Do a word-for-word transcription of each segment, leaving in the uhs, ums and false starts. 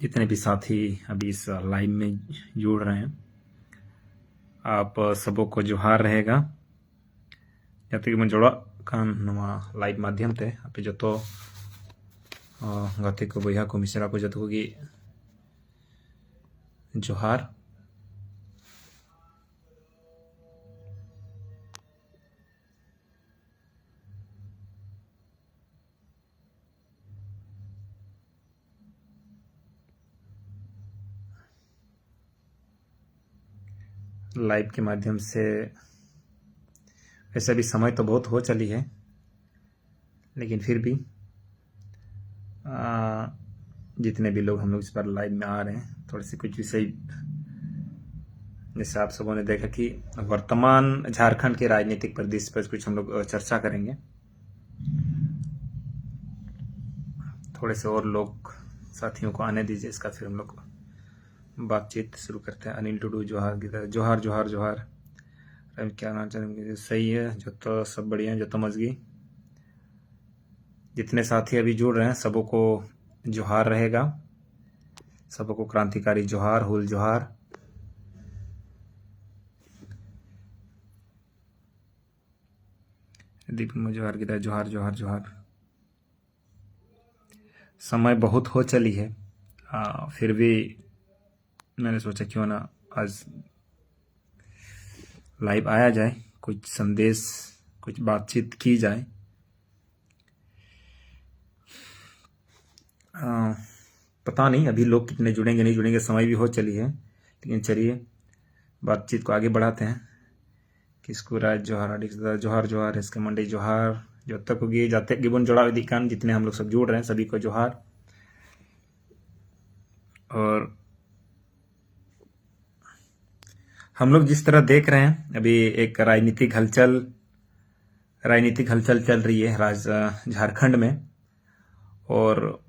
जितने भी साथी अभी इस लाइव में जुड़ रहे हैं, आप सबों को जोहार रहेगा। ᱡᱟᱛᱮ ᱜᱮᱵᱚᱱ ᱡᱚᱲᱟᱜ ᱠᱟᱱ ᱱᱚᱣᱟ ᱞᱟᱭᱤᱵᱷ ᱢᱟᱫᱽᱫᱷᱚᱢ ᱛᱮ ᱟᱯᱮ ᱡᱚᱛᱚ, ᱟᱸ, ᱜᱟᱛᱮ ᱠᱚ, ᱵᱚᱭᱦᱟ ᱠᱚ, ᱢᱤᱥᱨᱟ ᱠᱚ, ᱡᱚᱛᱚ ᱠᱚᱜᱮ ᱡᱚᱦᱟᱨ᱾ लाइव के माध्यम से, वैसे अभी समय तो बहुत हो चली है, लेकिन फिर भी, आ, जितने भी लोग हम लोग इस बार लाइव में आ रहे हैं, थोड़े से कुछ विषय, जैसे आप सबों ने देखा कि वर्तमान झारखंड के राजनीतिक परिदृश्य पर कुछ हम लोग, अ, चर्चा करेंगे। थोड़े से और लोग, साथियों को आने दीजिए, इसका फिर हम लोग बातचीत शुरू करते हैं। अनिल टुडू, जोहार ᱜᱤᱫᱟᱹᱨ, ᱡᱚᱦᱟᱨ, ᱡᱚᱦᱟᱨ, ᱡᱚᱦᱟᱨ। ᱟᱨ ᱠᱮ ᱟᱱᱟᱱ ᱪᱟᱸᱫᱽ, ᱥᱟᱹᱦᱤ ᱜᱮ, ᱡᱚᱛᱚ ᱥᱚᱵ ᱵᱟᱲᱤᱭᱟ, ᱡᱚᱛᱚ ᱢᱚᱡᱽ ᱜᱮ। जितने साथी अभी जुड़ रहे हैं, सबों को जोहार रहेगा, सबों को क्रांतिकारी जोहार, हुल जोहार। दीप मुझे जोहार गिरा, जोहार, जोहार, जोहार। समय बहुत हो चली है, आ, फिर भी मैंने सोचा क्यों ना आज लाइव आया जाए, कुछ संदेश, कुछ बातचीत की जाए। आ, पता नहीं अभी लोग कितने जुड़ेंगे, नहीं जुड़ेंगे, समय भी हो चली है, लेकिन चलिए बातचीत को आगे बढ़ाते हैं। ᱠᱤᱥᱠᱩ ᱨᱟᱡᱽ ᱡᱚᱦᱟᱨ, ᱟᱹᱰᱤ ᱡᱚᱦᱟᱨ, ᱡᱚᱦᱟᱨ, ᱮᱥ ᱠᱮ ᱢᱟᱱᱰᱤ ᱡᱚᱦᱟᱨ, ᱡᱚᱛᱚ ᱠᱚᱜᱮ ᱡᱟᱛᱮ ᱜᱮᱵᱚᱱ ᱡᱚᱲᱟᱣ ᱤᱫᱤᱜ ᱠᱟᱱ, जितने हम लोग सब जुड़ रहे हैं, सभी को जोहार। और हम लोग जिस तरह देख रहे हैं, अभी एक राजनीतिक हलचल, राजनीतिक हलचल चल रही है राज-, अ, झारखंड में, और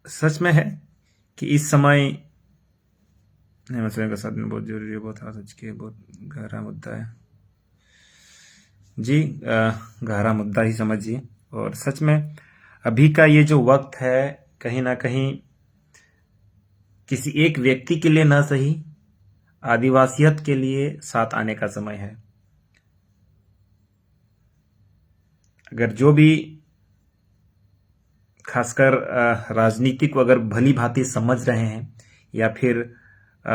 सच में है कि इस समय, नहीं, मसले का साथ में बहुत जरूरी है, बहुत हद तक के बहुत गहरा मुद्दा है जी, अ, गहरा मुद्दा ही समझिए। और सच में अभी का ये जो वक्त है, कहीं ना कहीं किसी एक व्यक्ति के लिए ना सही, आदिवासियत के लिए साथ आने का समय है। अगर जो भी खासकर अ, राजनीति को अगर भली भांति समझ रहे हैं या फिर अ,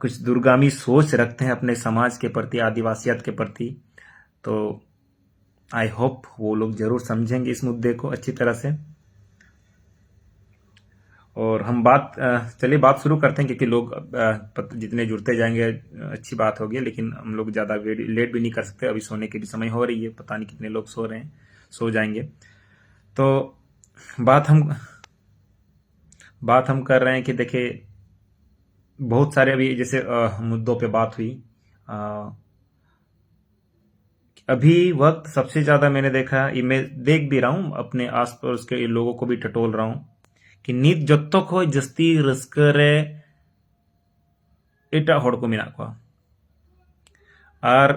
कुछ दूरगामी सोच रखते हैं अपने समाज के प्रति, आदिवासियत के प्रति, तो आई होप वो लोग जरूर समझेंगे इस मुद्दे को अच्छी तरह से। और हम बात अ, चलिए, बात शुरू करते हैं, क्योंकि लोग अ, पत- जितने जुड़ते जाएंगे, अ, अच्छी बात होगी, लेकिन हम लोग ज़्यादा लेट भी नहीं कर सकते। अभी सोने की भी समय हो रही है, पता नहीं कितने लोग सो रहे हैं, सो जाएंगे। तो बात हम बात हम कर रहे हैं कि देखिए, बहुत सारे अभी जैसे अ, मुद्दों पे बात हुई। अ, अभी वक्त सबसे ज़्यादा मैंने देखा, ये मैं देख भी रहा हूँ, अपने आसपास के लोगों को भी टटोल रहा हूँ कि ᱱᱤᱛ ᱡᱚᱛᱚ ᱠᱷᱚᱱ ᱡᱟᱹᱥᱛᱤ ᱨᱟᱹᱥᱠᱟᱹ ᱨᱮ ᱮᱴᱟᱜ ᱦᱚᱲ ᱠᱚ ᱢᱮᱱᱟᱜ ᱠᱚᱣᱟ᱾ ᱟᱨ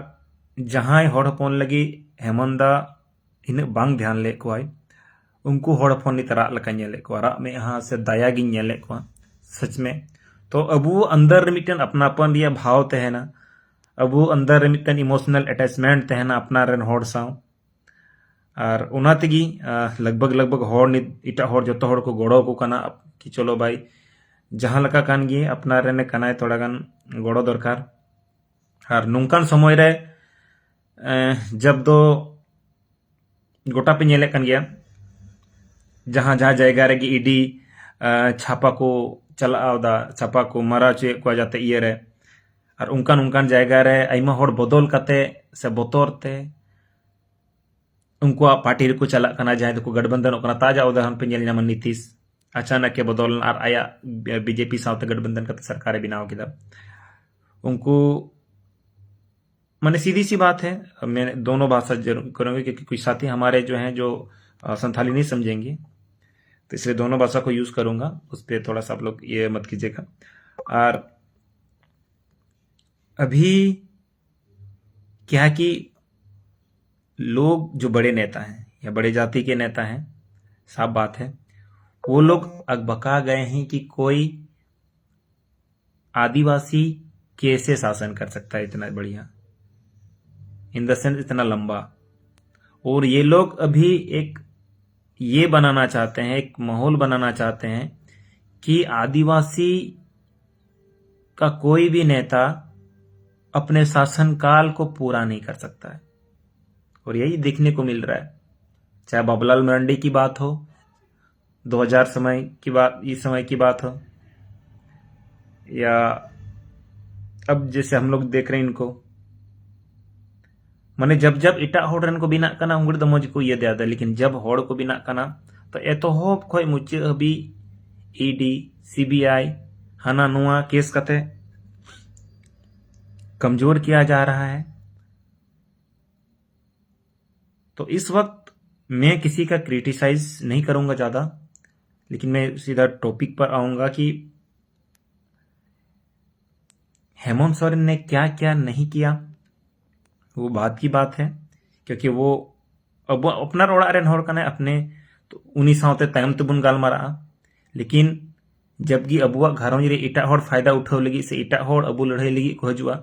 ᱡᱟᱦᱟᱸᱭ ᱦᱚᱲ ᱦᱚᱯᱚᱱ ᱞᱟᱹᱜᱤᱫ ᱦᱮᱢᱚᱱ ᱫᱟ ᱤᱱᱟᱹᱜ ᱵᱟᱝ ध्यान ᱞᱮᱫ ᱠᱚᱣᱟᱭ, ᱩᱱᱠᱩ ᱦᱚᱲ ᱦᱚᱯᱚᱱ ᱱᱤᱛ ᱨᱟᱜ ᱞᱮᱠᱟᱧ ᱧᱮᱞᱮᱫ ᱠᱚᱣᱟ, ᱨᱟᱜ ᱢᱮᱫᱦᱟ ᱥᱮ ᱫᱟᱭᱟ ᱜᱤᱧ ᱧᱮᱞᱮᱫ ᱠᱚᱣᱟ, ᱥᱟᱪ ᱢᱮ᱾ ᱛᱚ ᱟᱵᱚ ᱟᱱᱫᱟᱨ ᱨᱮ ᱢᱤᱫᱴᱮᱱ ᱟᱯᱱᱟᱯᱚᱱ ᱨᱮᱭᱟᱜ ᱵᱷᱟᱣ ᱛᱟᱦᱮᱱᱟ, ᱟᱵᱚ ᱟᱱᱫᱟᱨ ᱨᱮ ᱢᱤᱫᱴᱮᱱ ᱤᱢᱳᱥᱚᱱᱟᱞ ᱮᱴᱮᱪᱢᱮᱱᱴ ᱛᱟᱦᱮᱱᱟ ᱟᱯᱱᱟᱨ ᱨᱮᱱ ᱦᱚᱲ ᱥᱟᱶ᱾ ᱟᱨ ᱚᱱᱟ ᱛᱮᱜᱮ ᱟᱦ, ᱞᱟᱜᱽ ᱵᱷᱟᱜᱽ ᱞᱟᱜᱽ ᱵᱷᱟᱜᱽ ᱦᱚᱲ ᱱᱤᱛ ᱮᱴᱟᱜ ᱦᱚᱲ ᱡᱚᱛᱚ ᱦᱚᱲ ᱠᱚ ᱜᱚᱲᱚ ᱟᱠᱚ ᱠᱟᱱᱟ ᱠᱤ ᱪᱚᱞᱚ ᱵᱷᱟᱭ, ᱡᱟᱦᱟᱸ ᱞᱮᱠᱟ ᱠᱟᱱ ᱜᱮ ᱟᱯᱱᱟᱨ ᱨᱮᱱ ᱠᱟᱱᱟᱭ, ᱛᱷᱚᱲᱟ ᱜᱟᱱ ᱜᱚᱲᱚ ᱫᱚᱨᱠᱟᱨ᱾ ᱟᱨ ᱱᱚᱝᱠᱟᱱ ᱥᱚᱢᱚᱭ ᱨᱮ ᱮᱸ, ᱡᱟᱵ ᱫᱚ ᱜᱚᱴᱟ ᱯᱮ ᱧᱮᱞᱮᱫ ᱠᱟᱱ ᱜᱮᱭᱟ, ᱡᱟᱦᱟᱸ ᱡᱟᱦᱟᱸ ᱡᱟᱭᱜᱟ ᱨᱮᱜᱮ ᱤᱰᱤ ᱪᱷᱟᱯᱟ ᱠᱚ ᱪᱟᱞᱟᱣ ᱮᱫᱟ, ᱪᱷᱟᱯᱟ ᱠᱚ ᱢᱟᱨᱟ ᱦᱚᱪᱚᱭᱮᱫ ᱠᱚᱣᱟ ᱡᱟᱛᱮ ᱤᱭᱟᱹᱨᱮ, ᱟᱨ ᱚᱱᱠᱟᱱ ᱚᱱᱠᱟᱱ ᱡᱟᱭᱜᱟ ᱨᱮ ᱟᱭᱢᱟ ᱦᱚᱲ ᱵᱚᱫᱚᱞ ᱠᱟᱛᱮ ᱥᱮ ᱵᱚᱛᱚᱨ ᱛᱮ ᱩᱱᱠᱩᱣᱟᱜ ᱯᱟᱨᱴᱤ ᱨᱮᱠᱚ ᱪᱟᱞᱟᱜ ᱠᱟᱱᱟ, ᱡᱟᱦᱟᱸᱭ ᱫᱚᱠᱚ ᱜᱟᱴᱵᱟᱱᱫᱷᱟᱱᱚᱜ ᱠᱟᱱᱟ᱾ ᱛᱟᱡᱟ ᱩᱫᱟᱦᱚᱨᱚᱱ ᱯᱮ ᱧᱮᱞ ᱧᱟᱢᱟ, ᱱᱤᱛᱤᱥ ᱟᱪᱟᱱᱟᱠ ᱮ ᱵᱚᱫᱚᱞ ᱞᱮᱱᱟ ᱟᱨ ᱟᱭᱟᱜ ᱵᱤᱡᱮᱯᱤ ᱥᱟᱶᱛᱮ ᱜᱟᱴᱵᱟᱱᱫᱷᱟᱱ ᱠᱟᱛᱮ ᱥᱚᱨᱠᱟᱨᱮ ᱵᱮᱱᱟᱣ ᱠᱮᱫᱟ᱾ ᱩᱱᱠᱩ ᱢᱟᱱᱮ ᱥᱤᱫᱷᱤ सी बात है, मैं दोनों भाषा जरूर करूँगी, क्योंकि कुछ साथी हमारे जो हैं जो अ, संथाली नहीं समझेंगे, तो इसलिए दोनों भाषा को यूज़ करूँगा, उस पर थोड़ा सा आप लोग ये मत कीजिएगा। और अभी क्या है कि लोग जो बड़े नेता हैं या बड़े जाति के नेता हैं, साफ बात है, वो लोग अकबका गए हैं कि कोई आदिवासी कैसे शासन कर सकता है इतना बढ़िया, इन द सेंस इतना लंबा। और ये लोग अभी एक ये बनाना चाहते हैं, एक माहौल बनाना चाहते हैं कि आदिवासी का कोई भी नेता अपने शासनकाल को पूरा नहीं कर सकता है। और यही देखने को मिल रहा है, चाहे बाबूलाल मरांडी की बात हो, दो हज़ार समय की बात, इस समय की बात हो, या अब जैसे हम लोग देख रहे हैं इनको, ᱢᱟᱱᱮ ᱡᱟᱵ ᱡᱟᱵ ᱮᱴᱟᱜ ᱦᱚᱲ ᱨᱮᱱ ᱠᱚ ᱵᱮᱱᱟᱜ ᱠᱟᱱᱟ, ᱩᱱᱠᱩ ᱫᱚ ᱢᱚᱡᱽ ᱜᱮᱠᱚ ᱤᱭᱟᱹ ᱫᱟᱲᱮᱭᱟᱫᱟ, ᱞᱮᱠᱤᱱ ᱡᱟᱵ ᱦᱚᱲ ᱠᱚ ᱵᱮᱱᱟᱜ ᱠᱟᱱᱟ, ᱛᱚ ᱮᱛᱚᱦᱚᱵ ᱠᱷᱚᱱ ᱢᱩᱪᱟᱹᱫ ᱦᱟᱹᱵᱤᱡ E D, C B I, ᱦᱟᱱᱟ ᱱᱚᱣᱟ ᱠᱮᱥ ᱠᱟᱛᱮ ᱠᱚᱢᱡᱳᱨ ᱠᱤᱭᱟ ᱡᱟ ᱨᱟᱦᱟ ᱦᱟᱭ। तो इस वक्त मैं किसी का क्रिटिसाइज नहीं करूंगा ज़्यादा, लेकिन मैं सीधा टॉपिक पर आऊंगा कि हेमंत सोरेन ने क्या क्या नहीं किया, वो बात की बात है, क्योंकि वो अब अपना ᱚᱲᱟᱜ ᱨᱮᱱ ᱦᱚᱲ ᱠᱟᱱᱟᱭ, अपने, तो ᱩᱱᱤ ᱥᱟᱶᱛᱮ ᱛᱟᱭᱚᱢ ᱛᱮᱵᱚᱱ ᱜᱟᱞᱢᱟᱨᱟᱜᱼᱟ। लेकिन जबकि ᱟᱵᱚᱣᱟᱜ ᱜᱷᱟᱨᱚᱸᱡᱽ ᱨᱮ ᱮᱴᱟᱜ ᱦᱚᱲ ᱯᱷᱟᱭᱫᱟ ᱩᱴᱷᱟᱹᱣ ᱞᱟᱹᱜᱤᱫ ᱥᱮ ᱮᱴᱟᱜ ᱦᱚᱲ ᱟᱵᱚ ᱞᱟᱹᱲᱦᱟᱹᱭ ᱞᱟᱹᱜᱤᱫ ᱠᱚ ᱦᱤᱡᱩᱜᱼᱟ,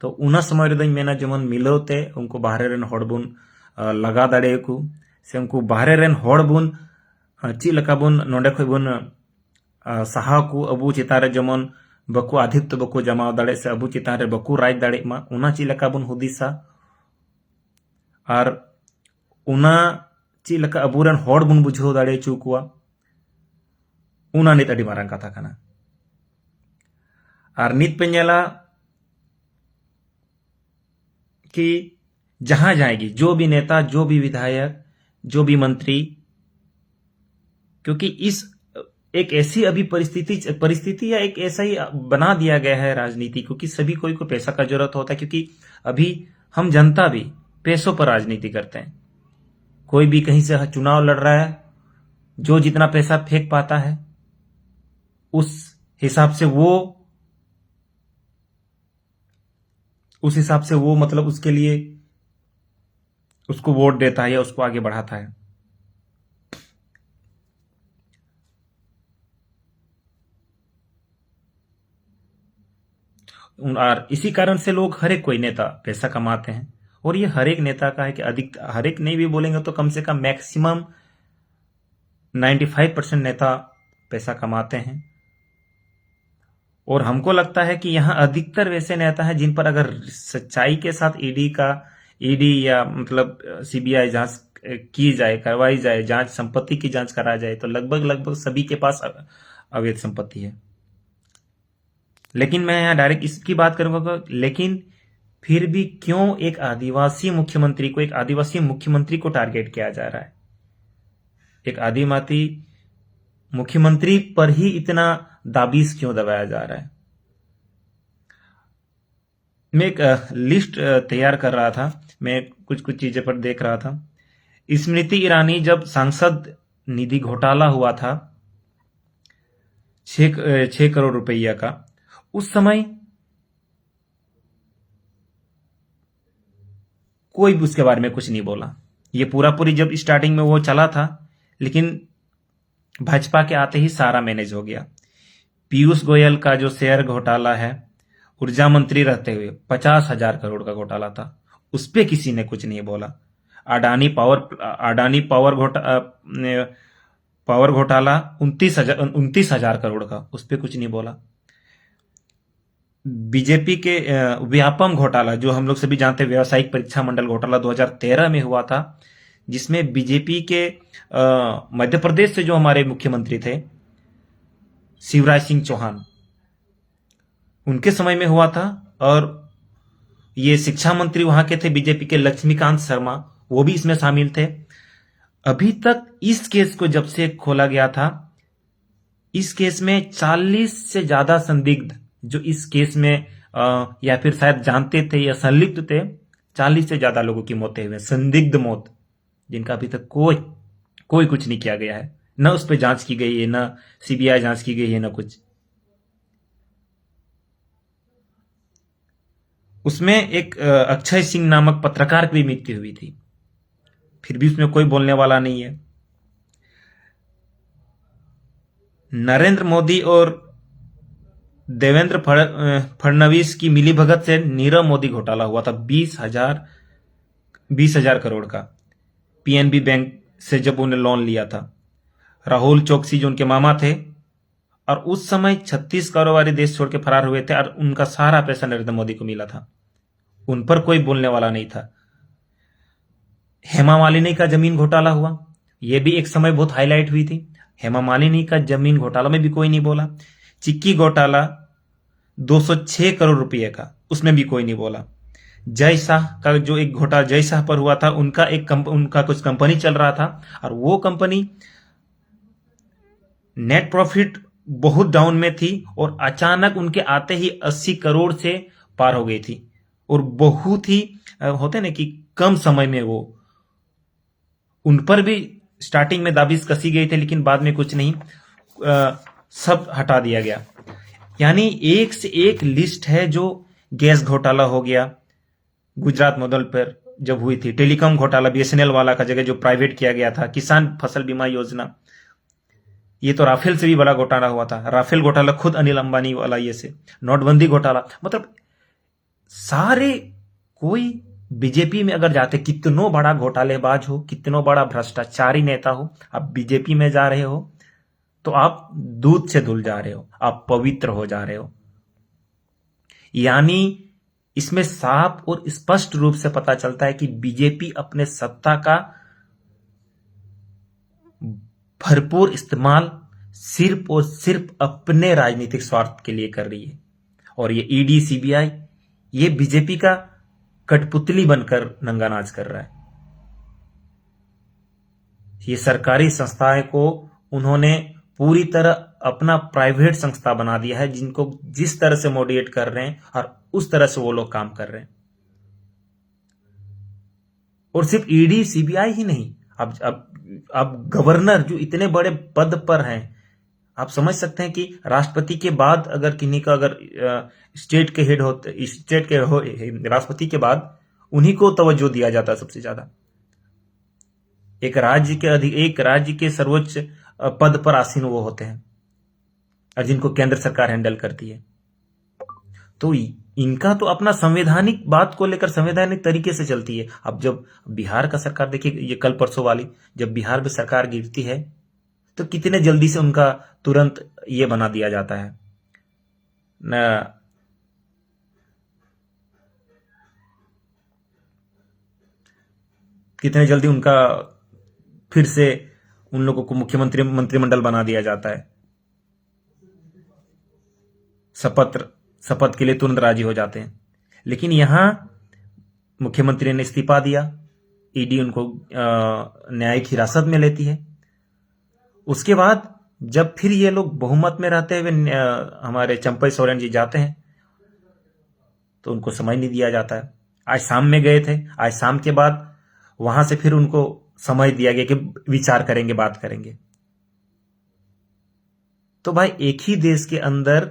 ᱛᱚ ᱚᱱᱟ ᱥᱚᱢᱚᱭ ᱨᱮᱫᱚᱧ ᱢᱮᱱᱟ ᱡᱮᱢᱚᱱ ᱢᱤᱞᱟᱹᱣ ᱛᱮ ᱩᱱᱠᱩ ᱵᱟᱦᱨᱮ ᱨᱮᱱ ᱦᱚᱲ ᱵᱚᱱ, ᱟ, ᱞᱟᱜᱟ ᱫᱟᱲᱮᱭᱟᱠᱚ, ᱥᱮ ᱩᱱᱠᱩ ᱵᱟᱦᱨᱮ ᱨᱮᱱ ᱦᱚᱲ ᱵᱚᱱ, ᱟ, ᱪᱮᱫ ᱞᱮᱠᱟ ᱵᱚᱱ ᱱᱚᱰᱮ ᱠᱷᱚᱡ ᱵᱚᱱ, ᱟ, ᱥᱟᱦᱟ ᱠᱚ, ᱟᱵᱚ ᱪᱮᱛᱟᱱ ᱨᱮ ᱡᱮᱢᱚᱱ ᱵᱟᱠᱚ ᱟᱫᱷᱤᱯᱛᱚ ᱵᱟᱠᱚ ᱡᱟᱢᱟᱣ ᱫᱟᱲᱮᱜ ᱥᱮ ᱟᱵᱚ ᱪᱮᱛᱟᱱ ᱨᱮ ᱵᱟᱠᱚ ᱨᱟᱡᱽ ᱫᱟᱲᱮᱜ ᱢᱟ, ᱚᱱᱟ ᱪᱮᱫ ᱞᱮᱠᱟ ᱵᱚᱱ ᱦᱩᱫᱤᱥᱟ᱾ ᱟᱨ ᱚᱱᱟ ᱪᱮᱫ ᱞᱮᱠᱟ ᱟᱵᱚᱨᱮᱱ ᱦᱚᱲ ᱵᱚᱱ ᱵᱩᱡᱷᱟᱹᱣ ᱫᱟᱲᱮ ᱦᱚᱪᱚ ᱠᱚᱣᱟ, ᱚᱱᱟ ᱱᱤᱛ ᱟᱹᱰᱤ ᱢᱟᱨᱟᱝ ᱠᱟᱛᱷᱟ ᱠᱟᱱᱟ᱾ ᱟᱨ ᱱᱤᱛ ᱯᱮ ᱧᱮᱞᱟ ᱠᱤ ᱡᱟᱦᱟᱸ ᱡᱟᱦᱟᱸᱭ ᱜᱮ, ᱡᱚ ᱵᱤ ᱱᱮᱛᱟ, ᱡᱚ ᱵᱤ ᱵᱤᱫᱷᱟᱭᱚᱠ, ᱡᱚ ᱵᱤ ᱢᱚᱱᱛᱨᱤ, क्योंकि इस एक ऐसी अभी परिस्थिति, परिस्थिति या एक ऐसा ही बना दिया गया है राजनीति को कि सभी कोई को पैसा का जरूरत होता है, क्योंकि अभी हम जनता भी पैसों पर राजनीति करते हैं। कोई भी कहीं से चुनाव लड़ रहा है, जो जितना पैसा फेंक पाता है, उस हिसाब से वो, उस हिसाब से वो, मतलब, उसके लिए, उसको वोट देता है या उसको आगे बढ़ाता है। उन- और इसी कारण से लोग, हर एक कोई नेता पैसा कमाते हैं। और ये हर एक नेता का है कि अधिक, हर एक नहीं भी बोलेंगे तो कम से कम मैक्सिमम नाइन्टी फाइव परसेंट नेता पैसा कमाते हैं। और हमको लगता है कि यहाँ अधिकतर वैसे नेता हैं जिन पर अगर सच्चाई के साथ ईडी का, ईडी या मतलब सीबीआई जांच की जाए, करवाई जाए, जांच, संपत्ति की जांच करा जाए, तो लगभग, लगभग सभी के पास अ-, अवैध संपत्ति है। लेकिन मैं यहाँ डायरेक्ट इसकी बात करूंगा, लेकिन फिर भी क्यों एक आदिवासी मुख्यमंत्री को, एक आदिवासी मुख्यमंत्री को टारगेट किया जा रहा है? एक आदिवासी मुख्यमंत्री पर ही इतना दाबिश क्यों दबाया जा रहा है? मैं एक लिस्ट तैयार कर रहा था, मैं कुछ कुछ चीजें पर देख रहा था। स्मृति ईरानी जब सांसद निधि घोटाला हुआ था छः छः करोड़ रुपया का, उस समय कोई भी उसके बारे में कुछ नहीं बोला। ये पूरा पूरी जब स्टार्टिंग में वो चला था, लेकिन भाजपा के आते ही सारा मैनेज हो गया। पीयूष गोयल का जो शेयर घोटाला है, ऊर्जा मंत्री रहते हुए पचास हजार करोड़ का घोटाला था, उस पर किसी ने कुछ नहीं बोला। अडानी पावर, अडानी पावर घोटा पावर घोटाला उनतीस हजार उनतीस हजार करोड़ का, उस पर कुछ नहीं बोला। बीजेपी के व्यापम घोटाला, जो हम लोग सभी जानते हैं, व्यावसायिक परीक्षा मंडल घोटाला दो हज़ार तेरह में हुआ था, जिसमें बीजेपी के मध्य प्रदेश से जो हमारे मुख्यमंत्री थे शिवराज सिंह चौहान, उनके समय में हुआ था। और ये शिक्षा मंत्री वहां के थे बीजेपी के, लक्ष्मीकांत शर्मा, वो भी इसमें शामिल थे। अभी तक इस केस को जब से खोला गया था, इस केस में चालीस से ज्यादा संदिग्ध जो इस केस में या फिर शायद जानते थे या संलिप्त थे, चालीस से ज्यादा लोगों की मौतें हुई, संदिग्ध मौत, जिनका अभी तक कोई कोई कुछ नहीं किया गया है, ना उस पर जांच की गई है, ना सीबीआई जांच की गई है, ना कुछ। उसमें एक अक्षय सिंह नामक पत्रकार की भी मृत्यु हुई थी, फिर भी उसमें कोई बोलने वाला नहीं है। नरेंद्र मोदी और देवेंद्र फड़- अ, फडणवीस की मिलीभगत से नीरव मोदी घोटाला हुआ था, बीस हजार बीस हजार करोड़ का, पीएनबी बैंक से जब उन्हें लोन लिया था। राहुल चोकसी जो उनके मामा थे, और उस समय छत्तीस कारोबारी देश छोड़ के फरार हुए थे और उनका सारा पैसा नरेंद्र मोदी को मिला था। उन पर कोई बोलने वाला नहीं था। हेमा मालिनी का जमीन घोटाला हुआ, ये भी एक समय बहुत हाईलाइट हुई थी। हेमा मालिनी का जमीन घोटाला में भी कोई नहीं बोला। चिक्की घोटाला दो सौ छह करोड़ रुपए का, उसमें भी कोई नहीं बोला। जय शाह का जो एक घोटाला जय शाह पर हुआ था, उनका एक कंप, उनका कुछ कंपनी चल रहा था, और वो कंपनी नेट प्रॉफिट बहुत डाउन में थी और अचानक उनके आते ही अस्सी करोड़ से पार हो गई थी। और बहुत ही अ, होते ना कि कम समय में वो, उन पर भी स्टार्टिंग में दाबिश कसी गई थी, लेकिन बाद में कुछ नहीं, अ, सब हटा दिया गया। यानी एक से एक लिस्ट है। जो गैस घोटाला हो गया गुजरात मॉडल पर जब हुई थी, टेलीकॉम घोटाला, बीएसएनएल वाला का जगह जो प्राइवेट किया गया था, किसान फसल बीमा योजना, ये तो राफेल से भी बड़ा घोटाला हुआ था। राफेल घोटाला खुद अनिल अंबानी वाला, ये से नोटबंदी घोटाला, मतलब सारे, कोई बीजेपी में अगर जाते, कितनो बड़ा घोटालेबाज हो, कितनो बड़ा भ्रष्टाचारी नेता हो, आप बीजेपी में जा रहे हो तो आप दूध से धुल जा रहे हो, आप पवित्र हो जा रहे हो। यानी इसमें साफ और स्पष्ट रूप से पता चलता है कि बीजेपी अपने सत्ता का भरपूर इस्तेमाल सिर्फ और सिर्फ अपने राजनीतिक स्वार्थ के लिए कर रही है। और ये ईडी, सीबीआई, ये बीजेपी का कठपुतली बनकर नंगा नाच कर रहा है। ये सरकारी संस्थाएं को उन्होंने पूरी तरह अपना प्राइवेट संस्था बना दिया है, जिनको जिस तरह से मोटिवेट कर रहे हैं और उस तरह से वो लोग काम कर रहे हैं। और सिर्फ ईडी, सीबीआई ही नहीं, अब अब अब गवर्नर जो इतने बड़े पद पर हैं, आप समझ सकते हैं कि राष्ट्रपति के बाद अगर किन्हीं का, अगर स्टेट के हेड होते, स्टेट के हो, राष्ट्रपति के बाद उन्हीं को तवज्जो दिया जाता है सबसे ज्यादा। एक राज्य के अधि एक राज्य के सर्वोच्च अ, पद पर आसीन वो होते हैं। और जिनको केंद्र सरकार हैंडल करती है। तो इनका तो अपना संवैधानिक बात को लेकर संवैधानिक तरीके से चलती है। अब जब बिहार का सरकार, देखिए, ये कल परसों वाली, जब बिहार में सरकार गिरती है तो कितने जल्दी से उनका तुरंत ये बना दिया जाता है ना, कितने जल्दी उनका फिर से उन लोगों को मुख्यमंत्री, मंत्रिमंडल बना दिया जाता है। शपथ शपथ के लिए तुरंत राजी हो जाते हैं। लेकिन यहाँ मुख्यमंत्री ने इस्तीफा दिया, ईडी उनको न्यायिक हिरासत में लेती है। उसके बाद जब फिर ये लोग बहुमत में रहते हुए हमारे चंपई सोरेन जी जाते हैं तो उनको समय नहीं दिया जाता है। आज शाम में गए थे, आज शाम के बाद वहां से फिर उनको समय दिया गया कि विचार करेंगे, बात करेंगे। तो भाई, एक ही देश के अंदर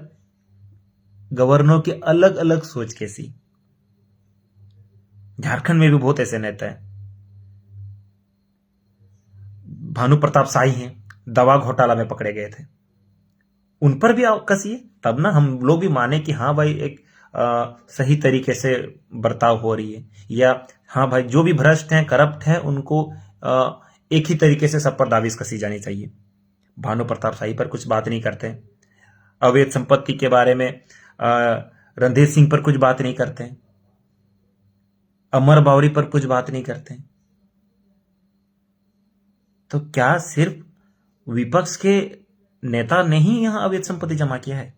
गवर्नरों की अलग अलग सोच कैसी। झारखंड में भी बहुत ऐसे नेता हैं। भानु प्रताप शाही हैं, दवा घोटाला में पकड़े गए थे, उन पर भी कसी है, तब ना हम लोग भी माने कि हाँ भाई, एक आ, सही तरीके से बर्ताव हो रही है, या हाँ भाई, जो भी भ्रष्ट हैं, करप्ट हैं, उनको आ, एक ही तरीके से सब पर दाविश कसी जानी चाहिए। भानु प्रताप शाही पर कुछ बात नहीं करते, अवैध संपत्ति के बारे में आ, रणधीर सिंह पर कुछ बात नहीं करते, अमर बावरी पर कुछ बात नहीं करते। तो क्या सिर्फ विपक्ष के नेता ने ही यहाँ अवैध संपत्ति जमा किया है?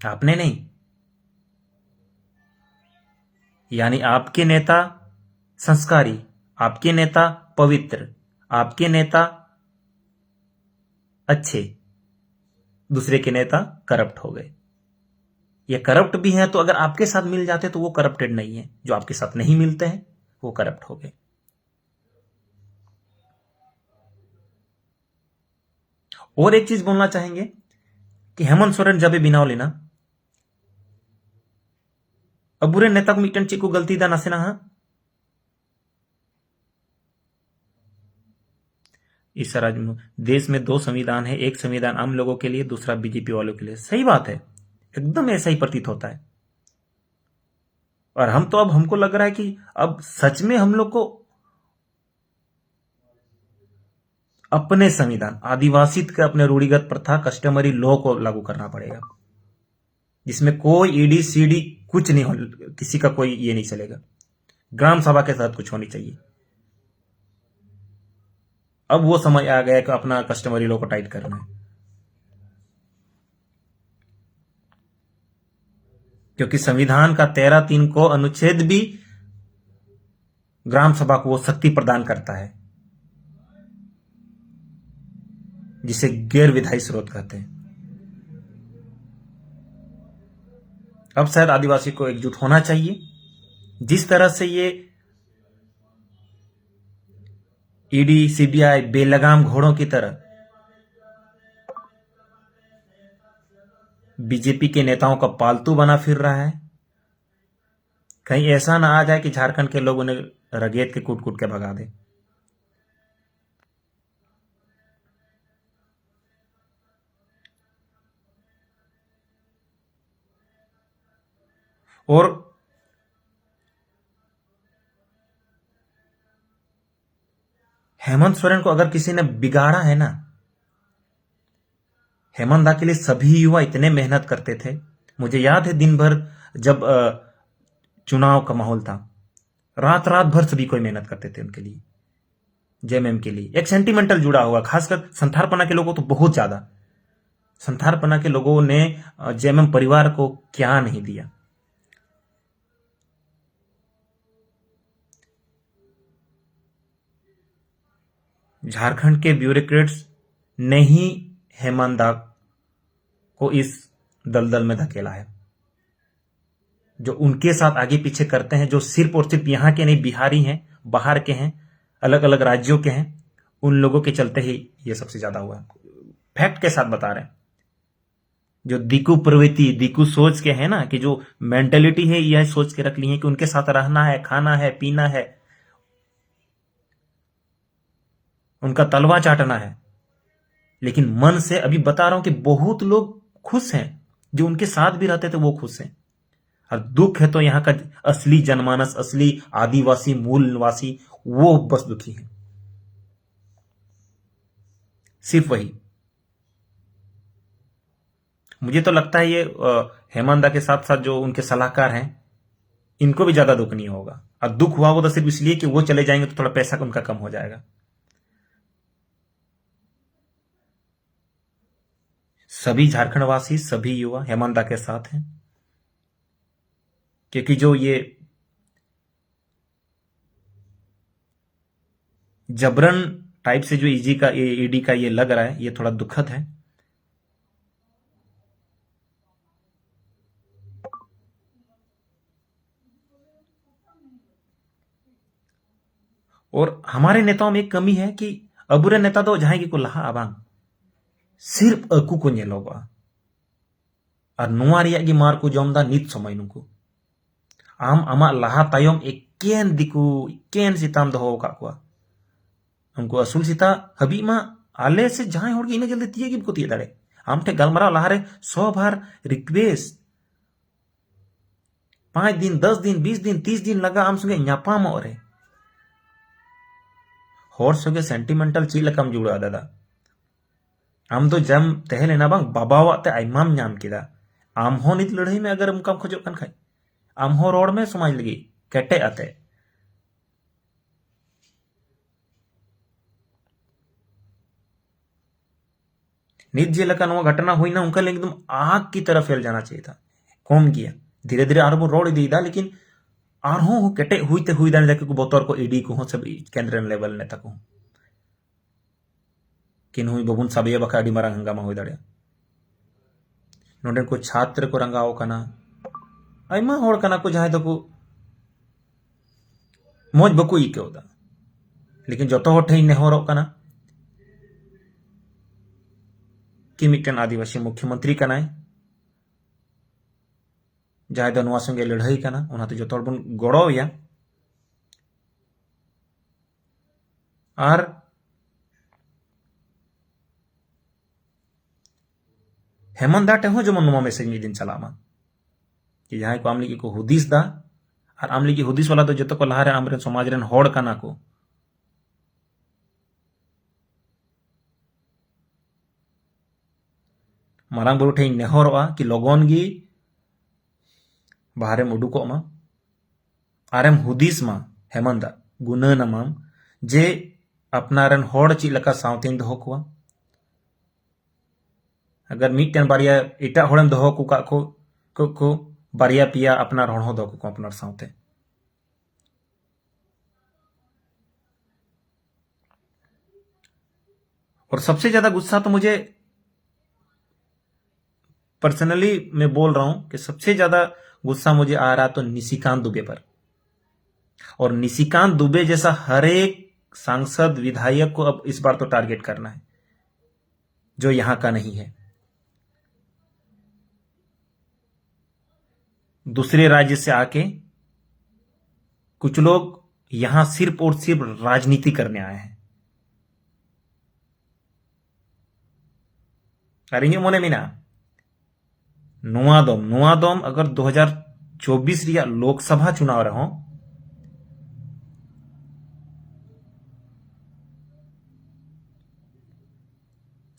आपने नहीं। यानी आपके नेता संस्कारी, आपके नेता पवित्र, आपके नेता अच्छे, दूसरे के नेता करप्ट हो गए। ये करप्ट भी हैं, तो अगर आपके साथ मिल जाते तो वो करप्टेड नहीं है, जो आपके साथ नहीं मिलते हैं वो करप्ट हो गए। और एक चीज बोलना चाहेंगे कि हेमंत सोरेन जब ये बिनाव लेना, अब बुरे नेता को मिट्टन चीज को गलती दा नसेना। हाँ, तीसरा राज्य में। देश में दो संविधान है, एक संविधान आम लोगों के लिए, दूसरा बीजेपी वालों के लिए। सही बात है, एकदम ऐसा ही प्रतीत होता है। और हम तो, अब हमको लग रहा है कि अब सच में हम लोग को अपने संविधान, आदिवासित के अपने रूढ़िगत प्रथा, कस्टमरी लॉ को लागू करना पड़ेगा, जिसमें कोई ईडी सीडी कुछ नहीं हो, किसी का कोई ये नहीं चलेगा। ग्राम सभा के तहत कुछ होनी चाहिए। अब वो समय आ गया कि अपना कस्टमरी लॉ को टाइट करना है, क्योंकि संविधान का तेरह तीन को अनुच्छेद भी ग्राम सभा को वो शक्ति प्रदान करता है, जिसे गैर विधायी स्रोत कहते हैं। अब शायद आदिवासी को एकजुट होना चाहिए। जिस तरह से ये ईडी सीबीआई बेलगाम घोड़ों की तरह बीजेपी के नेताओं का पालतू बना फिर रहा है, कहीं ऐसा ना आ जाए कि झारखंड के लोग उन्हें रगेद के कूट कूट के भगा दे। और हेमंत सोरेन को अगर किसी ने बिगाड़ा है ना, हेमंत दा के लिए सभी युवा इतने मेहनत करते थे। मुझे याद है, दिन भर जब अ, चुनाव का माहौल था, रात रात भर सभी कोई मेहनत करते थे उनके लिए, जेएमएम के लिए। एक सेंटिमेंटल जुड़ा हुआ, खासकर संथारपना के लोगों तो बहुत ज्यादा। संथारपना के लोगों ने जेएमएम परिवार को क्या नहीं दिया। झारखंड के ब्यूरोक्रेट्स ने ही हेमंत दा को इस दलदल में धकेला है। जो उनके साथ आगे पीछे करते हैं, जो सिर्फ और सिर्फ यहाँ के नहीं, बिहारी हैं, बाहर के हैं, अलग अलग राज्यों के हैं, उन लोगों के चलते ही ये सबसे ज्यादा हुआ है। फैक्ट के साथ बता रहे हैं। जो दिकू प्रवृत्ति, दिकू सोच के है ना, कि जो मेंटेलिटी है, यह सोच के रख ली है कि उनके साथ रहना है, खाना है, पीना है, उनका तलवा चाटना है। लेकिन मन से अभी बता रहा हूं कि बहुत लोग खुश हैं, जो उनके साथ भी रहते थे वो खुश हैं। और दुख है तो यहाँ का असली जनमानस, असली आदिवासी मूलवासी, वो बस दुखी है, सिर्फ वही। मुझे तो लगता है ये हेमंत दा के साथ साथ जो उनके सलाहकार हैं, इनको भी ज्यादा दुख नहीं होगा। और दुख हुआ वो तो सिर्फ इसलिए कि वो चले जाएंगे तो थोड़ा पैसा उनका कम हो जाएगा। सभी झारखंड वासी, सभी युवा हेमंत दा के साथ हैं, क्योंकि जो ये जबरन टाइप से जो ईजी का ईडी का ये लग रहा है, ये थोड़ा दुखद है। और हमारे नेताओं में एक कमी है कि ᱟᱵᱚᱨᱮᱱ ᱱᱮᱛᱟ ᱫᱚ ᱡᱟᱦᱟᱸᱭ ᱜᱮᱠᱚ ᱞᱟᱦᱟᱜᱼᱟ ᱵᱟᱝ, ᱥᱤᱨᱯ ᱟᱹᱠᱩ ᱠᱚ ᱧᱮᱞᱚᱜᱚᱜᱼᱟ᱾ ᱟᱨ ᱱᱚᱣᱟ ᱨᱮᱭᱟᱜ ᱜᱮ ᱢᱟᱨ ᱠᱚ ᱡᱚᱢ ᱮᱫᱟ ᱱᱤᱛ ᱥᱚᱢᱚᱭ ᱱᱩᱠᱩ᱾ ᱟᱢ ᱟᱢᱟᱜ ᱞᱟᱦᱟ ᱛᱟᱭᱚᱢ ᱮᱠᱮᱱ ᱫᱤᱠᱩ, ᱮᱠᱮᱱ ᱥᱮᱛᱟᱢ ᱫᱚᱦᱚ ᱟᱠᱟᱫ ᱠᱚᱣᱟ᱾ ᱩᱱᱠᱩ ᱟᱹᱥᱩᱞ ᱥᱮᱛᱟ ᱦᱟᱹᱵᱤᱡ ᱢᱟ ᱟᱞᱮ ᱥᱮ ᱡᱟᱦᱟᱸᱭ ᱦᱚᱲ ᱜᱮ ᱤᱱᱟᱹ ᱡᱚᱞᱫᱤ ᱛᱤᱭᱟᱹᱜ ᱜᱮ ᱵᱟᱠᱚ ᱛᱤᱭᱟᱹᱜ ᱫᱟᱲᱮᱭᱟᱜ᱾ ᱟᱢ ᱴᱷᱮᱱ ᱜᱟᱞᱢᱟᱨᱟᱣ ᱞᱟᱦᱟᱨᱮ ᱥᱚ ᱵᱟᱨ ᱨᱤᱠᱩᱭᱮᱥᱴ, ᱯᱟᱸᱪ ᱫᱤᱱ, ᱫᱚᱥ ᱫᱤᱱ, ᱵᱤᱥ ᱫᱤᱱ, ᱛᱤᱥ ᱫᱤᱱ ᱞᱟᱜᱟᱜ ᱟᱢ ᱥᱚᱸᱜᱮ ᱧᱟᱯᱟᱢᱚᱜ ᱨᱮ᱾ ᱦᱚᱲ ᱥᱚᱸᱜᱮ ᱥᱮᱱᱴᱤᱢᱮᱱᱴᱟᱞ ᱪᱮᱫ ᱞᱮᱠᱟᱢ ᱡᱩᱲᱟᱹᱜᱼᱟ ᱫᱟᱫᱟ? ᱟᱢ ᱫᱚ ᱡᱟᱢ ᱛᱟᱦᱮᱸ ᱞᱮᱱᱟ ᱵᱟᱝ, ᱵᱟᱵᱟᱣᱟᱜ ᱛᱮ ᱟᱭᱢᱟᱢ ᱧᱟᱢ ᱠᱮᱫᱟ᱾ ᱟᱢ ᱦᱚᱸ ᱱᱤᱛ ᱞᱟᱹᱲᱦᱟᱹᱭ ᱢᱮ ᱟᱜᱟᱨ ᱚᱱᱠᱟᱢ ᱠᱷᱚᱡᱚᱜ ᱠᱟᱱ ᱠᱷᱟᱡ᱾ ᱟᱢ ᱦᱚᱸ ᱨᱚᱲ ᱢᱮ ᱥᱚᱢᱟᱡᱽ ᱞᱟᱹᱜᱤᱫ ᱠᱮᱴᱮᱡ ᱟᱛᱮ᱾ ᱱᱤᱛ ᱡᱮᱞᱮᱠᱟ ᱱᱚᱣᱟ ᱜᱷᱚᱴᱚᱱᱟ ᱦᱩᱭᱱᱟ, ᱚᱱᱠᱟ ᱞᱟᱹᱜᱤᱫ ᱮᱠᱫᱚᱢ ᱟᱜ ᱠᱤ ᱛᱚᱨᱚᱯ ᱯᱷᱮᱞ ᱡᱟᱱᱟ ᱪᱟᱦᱤᱭᱮ ᱛᱷᱟ᱾ ᱠᱚᱢ ᱜᱮᱭᱟ, ᱫᱷᱤᱨᱮ ᱫᱷᱤᱨᱮ ᱟᱨᱦᱚᱸ ᱵᱚᱱ ᱨᱚᱲ ᱤᱫᱤᱭᱮᱫᱟ, ᱞᱮᱠᱤᱱ ᱟᱨᱦᱚᱸ ᱠᱮᱴᱮᱡ ᱦᱩᱭᱛᱮ ᱦᱩᱭ ᱫᱟᱲᱮᱭᱟᱜᱼᱟ ᱠᱤ ᱵᱚᱛᱚᱨ ᱠᱚ ᱤᱰᱤ ᱠᱚᱦᱚᱸ ᱥᱮ ᱠᱮᱱᱫᱨᱚ ᱞᱮᱵᱮᱞ ᱱᱮᱛᱟ ᱠᱚᱦᱚᱸ᱾ ᱠᱤ ᱱᱩᱭ ᱵᱟᱵᱚᱱ ᱥᱟᱵᱮᱭᱟ, ᱵᱟᱠᱷᱟᱡ ᱟᱹᱰᱤ ᱢᱟᱨᱟᱝ ᱦᱟᱝᱜᱟᱢᱟ ᱦᱩᱭ ᱫᱟᱲᱮᱭᱟᱜᱼᱟ᱾ ᱱᱚᱰᱮ ᱠᱚ ᱪᱷᱟᱛᱨᱚ ᱠᱚ ᱨᱟᱸᱜᱟᱣ ᱠᱟᱱᱟ, ᱟᱭᱢᱟ ᱦᱚᱲ ᱠᱟᱱᱟ ᱠᱚ ᱡᱟᱦᱟᱸᱭ ᱫᱚᱠᱚ ᱢᱚᱡᱽ ᱵᱟᱠᱚ ᱟᱹᱭᱠᱟᱹᱣ ᱮᱫᱟ᱾ ᱞᱮᱠᱤᱱ ᱡᱚᱛᱚ ᱦᱚᱲ ᱴᱷᱮᱱ ᱤᱧ ᱱᱮᱦᱚᱨᱚᱜ ᱠᱟᱱᱟ ᱠᱤ ᱢᱤᱫᱴᱮᱱ ᱟᱹᱫᱤᱵᱟᱹᱥᱤ ᱢᱩᱠᱷᱭᱚᱢᱚᱱᱛᱨᱤ ᱠᱟᱱᱟᱭ, ᱡᱟᱦᱟᱸᱭ ᱫᱚ ᱱᱚᱣᱟ ᱥᱚᱸᱜᱮ ᱞᱟᱹᱲᱦᱟᱹᱭ ᱠᱟᱱᱟ, ᱚᱱᱟᱛᱮ ᱡᱚᱛᱚ ᱦᱚᱲ ᱵᱚᱱ ᱜᱚᱲᱚᱣᱟᱭᱟ᱾ ᱟᱨ ᱦᱮᱢᱚᱱᱛ ᱫᱟ ᱴᱷᱮᱱ ᱦᱚᱸ ᱡᱮᱢᱚᱱ ᱱᱚᱣᱟ ᱢᱮᱥᱮᱡᱽ ᱢᱤᱫ ᱫᱤᱱ ᱪᱟᱞᱟᱜ ᱢᱟ, ᱡᱮ ᱡᱟᱦᱟᱸᱭ ᱠᱚ ᱟᱢ ᱞᱟᱹᱜᱤᱫ ᱠᱚ ᱦᱩᱫᱤᱥ ᱫᱟ, ᱟᱨ ᱟᱢ ᱞᱟᱹᱜᱤᱫ ᱦᱩᱫᱤᱥ ᱵᱟᱞᱟ ᱫᱚ ᱡᱚᱛᱚ ᱠᱚ ᱞᱟᱦᱟᱨᱮ ᱟᱢᱨᱮᱱ ᱥᱚᱢᱟᱡᱽ ᱨᱮᱱ ᱦᱚᱲ ᱠᱟᱱᱟ ᱠᱚ᱾ ᱢᱟᱨᱟᱝ ᱵᱩᱨᱩ ᱴᱷᱮᱱ ᱤᱧ ᱱᱮᱦᱚᱨᱚᱜᱼᱟ ᱠᱤ ᱞᱚᱜᱚᱱ ᱜᱮ ᱵᱟᱦᱨᱮᱢ ᱩᱰᱩᱠᱚᱜ ᱢᱟ, ᱟᱨᱮᱢ ᱦᱩᱫᱤᱥ ᱢᱟ, ᱦᱮᱢᱚᱱᱛ ᱫᱟ, ᱜᱩᱱᱟᱹᱱ ᱟᱢᱟᱢ ᱡᱮ ᱟᱯᱱᱟᱨ ᱨᱮᱱ ᱦᱚᱲ ᱪᱮᱫ ᱞᱮᱠᱟ ᱥᱟᱶᱛᱮᱧ ᱫᱚᱦᱚ ᱠᱚᱣᱟ᱾ ᱟᱜᱟᱨ ᱢᱤᱫᱴᱮᱱ ᱵᱟᱨᱭᱟ ᱮᱴᱟᱜ ᱦᱚᱲᱮᱢ ᱫᱚᱦᱚ ᱠᱚ ᱠᱟᱜ ᱠᱚ, ᱠᱚ, ᱠᱚ, ᱵᱟᱨᱭᱟ ᱯᱮᱭᱟ ᱟᱯᱱᱟᱨ ᱦᱚᱲ ᱦᱚᱸ ᱫᱚᱦᱚ ᱠᱚ ᱟᱯᱱᱟᱨ ᱥᱟᱶᱛᱮ᱾ और सबसे ज्यादा गुस्सा तो मुझे, पर्सनली मैं बोल रहा हूं कि सबसे ज्यादा गुस्सा मुझे आ रहा तो निशिकांत दुबे पर। और निशिकांत दुबे जैसा हर एक सांसद, विधायक को अब इस बार तो टारगेट करना है, जो यहाँ का नहीं है। दूसरे राज्य से आके कुछ लोग यहाँ सिर्फ और सिर्फ राजनीति करने आए हैं। ᱟᱨ ᱤᱧᱟᱹᱜ ᱢᱚᱱᱮ ᱢᱮᱱᱟᱜᱼᱟ, ᱱᱚᱣᱟ ᱫᱚᱢ, ᱱᱚᱣᱟ ᱫᱚᱢ ᱟᱜᱟᱨ ᱫᱩ ᱦᱟᱡᱟᱨ ᱪᱚᱵᱵᱤᱥ ᱨᱮᱭᱟᱜ ᱞᱳᱠᱥᱚᱵᱷᱟ ᱪᱩᱱᱟᱣ ᱨᱮᱦᱚᱸ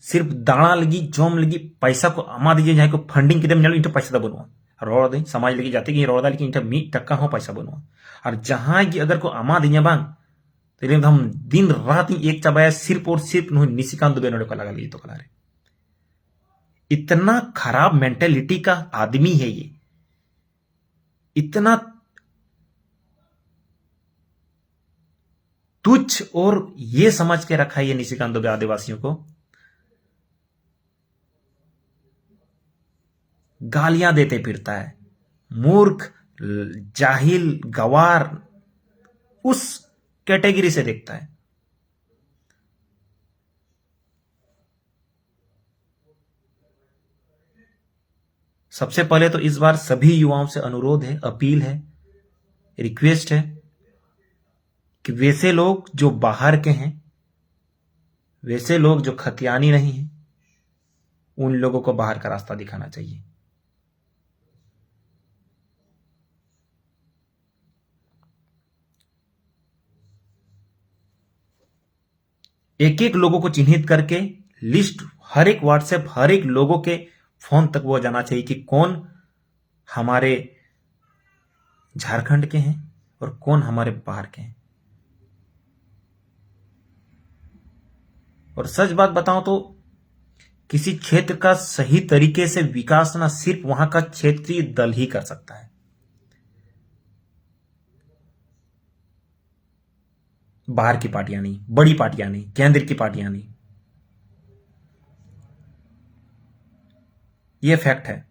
ᱥᱤᱨᱯ ᱫᱟᱬᱟ ᱞᱟᱹᱜᱤᱫ, ᱡᱚᱢ ᱞᱟᱹᱜᱤᱫ ᱯᱟᱭᱥᱟ ᱠᱚ ᱮᱢᱟᱫᱤᱧᱟ, ᱡᱟᱦᱟᱸᱭ ᱠᱚ ᱯᱷᱟᱱᱰᱤᱝ ᱠᱮᱫᱮᱢ, ᱧᱮᱞ, ᱤᱧ ᱴᱷᱮᱱ ᱯᱟᱭᱥᱟ ᱫᱚ ᱵᱟᱹᱱᱩᱜᱼᱟ᱾ ᱨᱚᱲ ᱫᱟᱹᱧ, ᱥᱚᱢᱟᱡᱽ ᱞᱟᱹᱜᱤᱫ, ᱡᱟᱛᱮ ᱜᱤᱧ ᱨᱚᱲ ᱫᱟ, ᱞᱮᱠᱤᱱ ᱤᱧ ᱴᱷᱮᱱ ᱢᱤᱫ ᱴᱟᱠᱟ ᱦᱚᱸ ᱯᱟᱭᱥᱟ ᱵᱟᱹᱱᱩᱜᱼᱟ᱾ ᱟᱨ ᱡᱟᱦᱟᱸᱭ ᱜᱮ ᱟᱜᱟᱨ ᱠᱚ ᱮᱢᱟᱫᱤᱧᱟ ᱵᱟᱝ, ᱛᱮᱞᱮ ᱫᱷᱟᱢ ᱫᱤᱱ ᱨᱟᱛ ᱤᱧ ᱮᱠ ᱪᱟᱵᱟᱭᱟ, ᱥᱤᱨᱯ ᱚᱨ ᱥᱤᱨᱯ ᱱᱩᱭ ᱱᱤᱥᱤᱠᱟᱱᱛ ᱫᱩᱵᱮ ᱱᱚᱰᱮ ᱠᱚ ᱞᱟᱜᱟ ᱞᱟᱹᱜᱤᱫ ᱛᱚ ᱠᱟᱱᱟ ᱨᱮ᱾ इतना खराब मेंटेलिटी का आदमी है ये, इतना तुच्छ और ये समझ के रखा है ये निशिकांत दुबे आदिवासियों को। गालियां देते फिरता है, मूर्ख, जाहिल, गवार, उस कैटेगरी से देखता है। सबसे पहले तो इस बार सभी युवाओं से अनुरोध है, अपील है, रिक्वेस्ट है कि वैसे लोग जो बाहर के हैं, वैसे लोग जो खतियानी नहीं हैं, उन लोगों को बाहर का रास्ता दिखाना चाहिए। एक एक लोगों को चिन्हित करके लिस्ट हर एक WhatsApp, हर एक लोगों के फोन तक वो जाना चाहिए कि कौन हमारे झारखंड के हैं और कौन हमारे बाहर के हैं। और सच बात बताऊं तो किसी क्षेत्र का सही तरीके से विकास ना सिर्फ वहां का क्षेत्रीय दल ही कर सकता है। बाहर की पार्टियां नहीं, बड़ी पार्टियां नहीं, केंद्र की पार्टियां नहीं, ये फैक्ट है।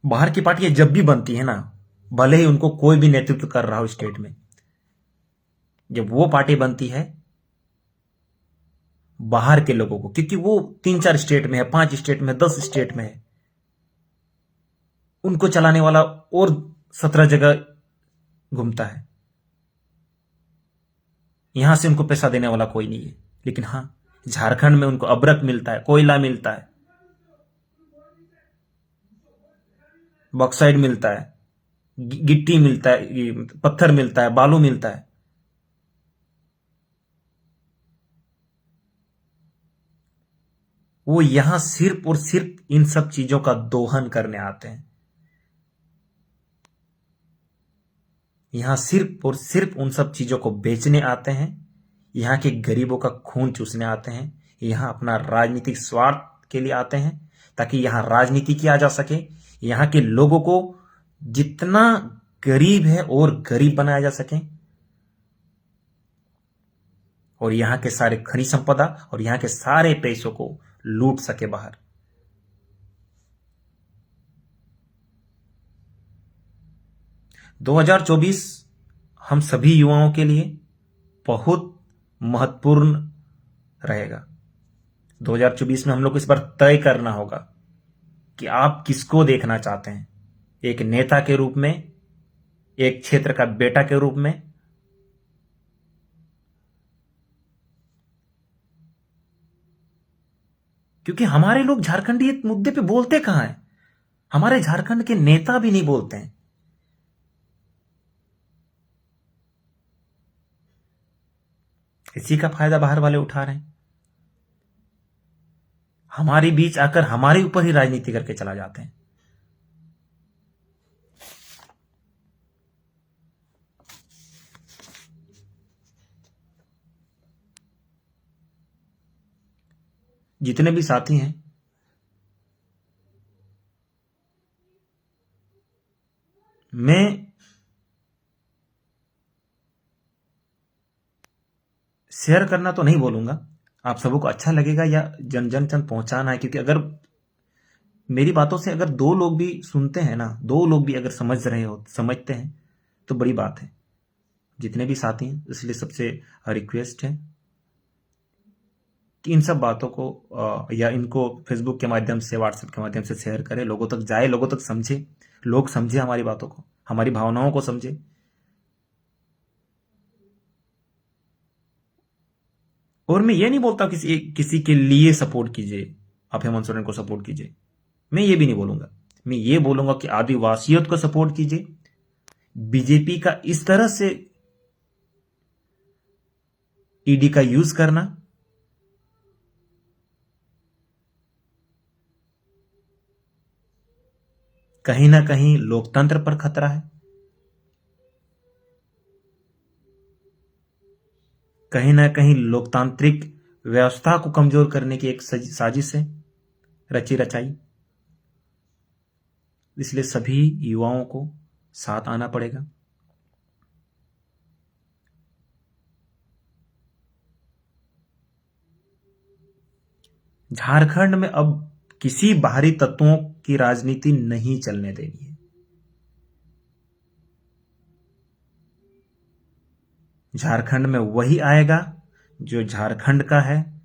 बाहर की पार्टियां जब भी बनती है ना, भले ही उनको कोई भी नेतृत्व कर रहा हो स्टेट में, जब वो पार्टी बनती है बाहर के लोगों को, क्योंकि वो तीन चार स्टेट में है, पांच स्टेट में, दस स्टेट में है, उनको चलाने वाला और सत्रह जगह घूमता है। यहां से उनको पैसा देने वाला कोई नहीं है। लेकिन हाँ, झारखंड में उनको अब्रक मिलता है, कोयला मिलता है, बॉक्साइट मिलता है, गि- गिट्टी मिलता है, ये पत्थर मिलता है, बालू मिलता है। वो यहां सिर्फ और सिर्फ इन सब चीजों का दोहन करने आते हैं। यहां सिर्फ और सिर्फ उन सब चीजों को बेचने आते हैं। यहां के गरीबों का खून चूसने आते हैं। यहां अपना राजनीतिक स्वार्थ के लिए आते हैं, ताकि यहां राजनीति किया जा सके, यहां के लोगों को जितना गरीब है और गरीब बनाया जा सके, और यहां के सारे खनिज संपदा और यहां के सारे पैसों को लूट सके बाहर। दो हज़ार चौबीस हम सभी युवाओं के लिए बहुत महत्वपूर्ण रहेगा। दो हज़ार चौबीस में हम लोग को इस बार तय करना होगा कि आप किसको देखना चाहते हैं, एक नेता के रूप में, एक क्षेत्र का बेटा के रूप में, क्योंकि हमारे लोग झारखंडी मुद्दे पे बोलते कहाँ हैं? हमारे झारखंड के नेता भी नहीं बोलते हैं। इसी का फायदा बाहर वाले उठा रहे हैं। हमारे बीच आकर हमारे ऊपर ही राजनीति करके चला जाते हैं। जितने भी साथी हैं, मैं शेयर करना तो नहीं बोलूंगा, आप सबों को अच्छा लगेगा या जन जन तक पहुंचाना है, क्योंकि अगर मेरी बातों से अगर दो लोग भी सुनते हैं ना, दो लोग भी अगर समझ रहे हो, समझते हैं, तो बड़ी बात है। जितने भी साथी हैं, इसलिए सबसे रिक्वेस्ट है कि इन सब बातों को अ, या इनको फेसबुक के माध्यम से, व्हाट्सएप के माध्यम से शेयर करें, लोगों तक जाए, लोगों तक समझे, लोग समझे हमारी बातों को, हमारी भावनाओं को समझे। और मैं ये नहीं बोलता किसी किसी के लिए सपोर्ट कीजिए, आप हेमंत सोरेन को सपोर्ट कीजिए, मैं ये भी नहीं बोलूंगा। मैं ये बोलूंगा कि आदिवासियों को सपोर्ट कीजिए। बीजेपी का इस तरह से ईडी का यूज करना कहीं ना कहीं लोकतंत्र पर खतरा है, कहीं ना कहीं लोकतांत्रिक व्यवस्था को कमजोर करने की एक सज- साजिश है रची रचाई। इसलिए सभी युवाओं को साथ आना पड़ेगा। झारखंड में अब किसी बाहरी तत्वों की राजनीति नहीं चलने देनी है। झारखंड में वही आएगा जो झारखंड का है,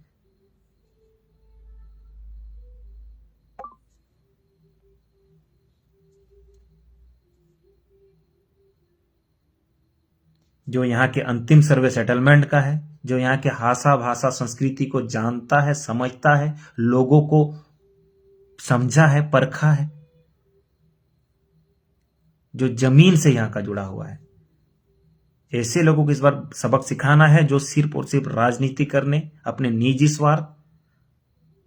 जो यहाँ के अंतिम सर्वे सेटलमेंट का है, जो यहाँ के हासा भाषा संस्कृति को जानता है, समझता है, लोगों को समझा है, परखा है, जो जमीन से यहाँ का जुड़ा हुआ है, ऐसे लोगों को इस बार सबक सिखाना है जो सिर्फ और सिर्फ राजनीति करने, अपने निजी स्वार्थ,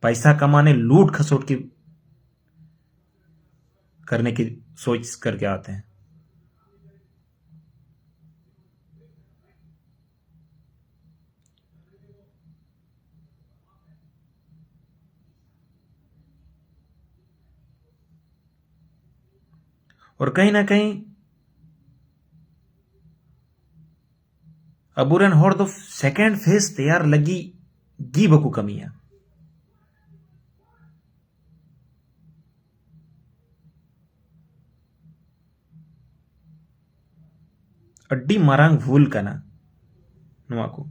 पैसा कमाने, लूट खसोट की करने की सोच करके आते हैं। और कहीं ना कहीं ᱟᱵᱚᱨᱮᱱ ᱦᱚᱲ ᱫᱚ second phase ᱛᱮᱭᱟᱨ ᱞᱟᱹᱜᱤᱫ ᱜᱮ ᱵᱟᱠᱚ ᱠᱟᱹᱢᱤᱭᱟ᱾ ᱟᱹᱰᱤ ᱢᱟᱨᱟᱝ ᱵᱷᱩᱞ ᱠᱟᱱᱟ ᱱᱚᱣᱟ ᱠᱚ᱾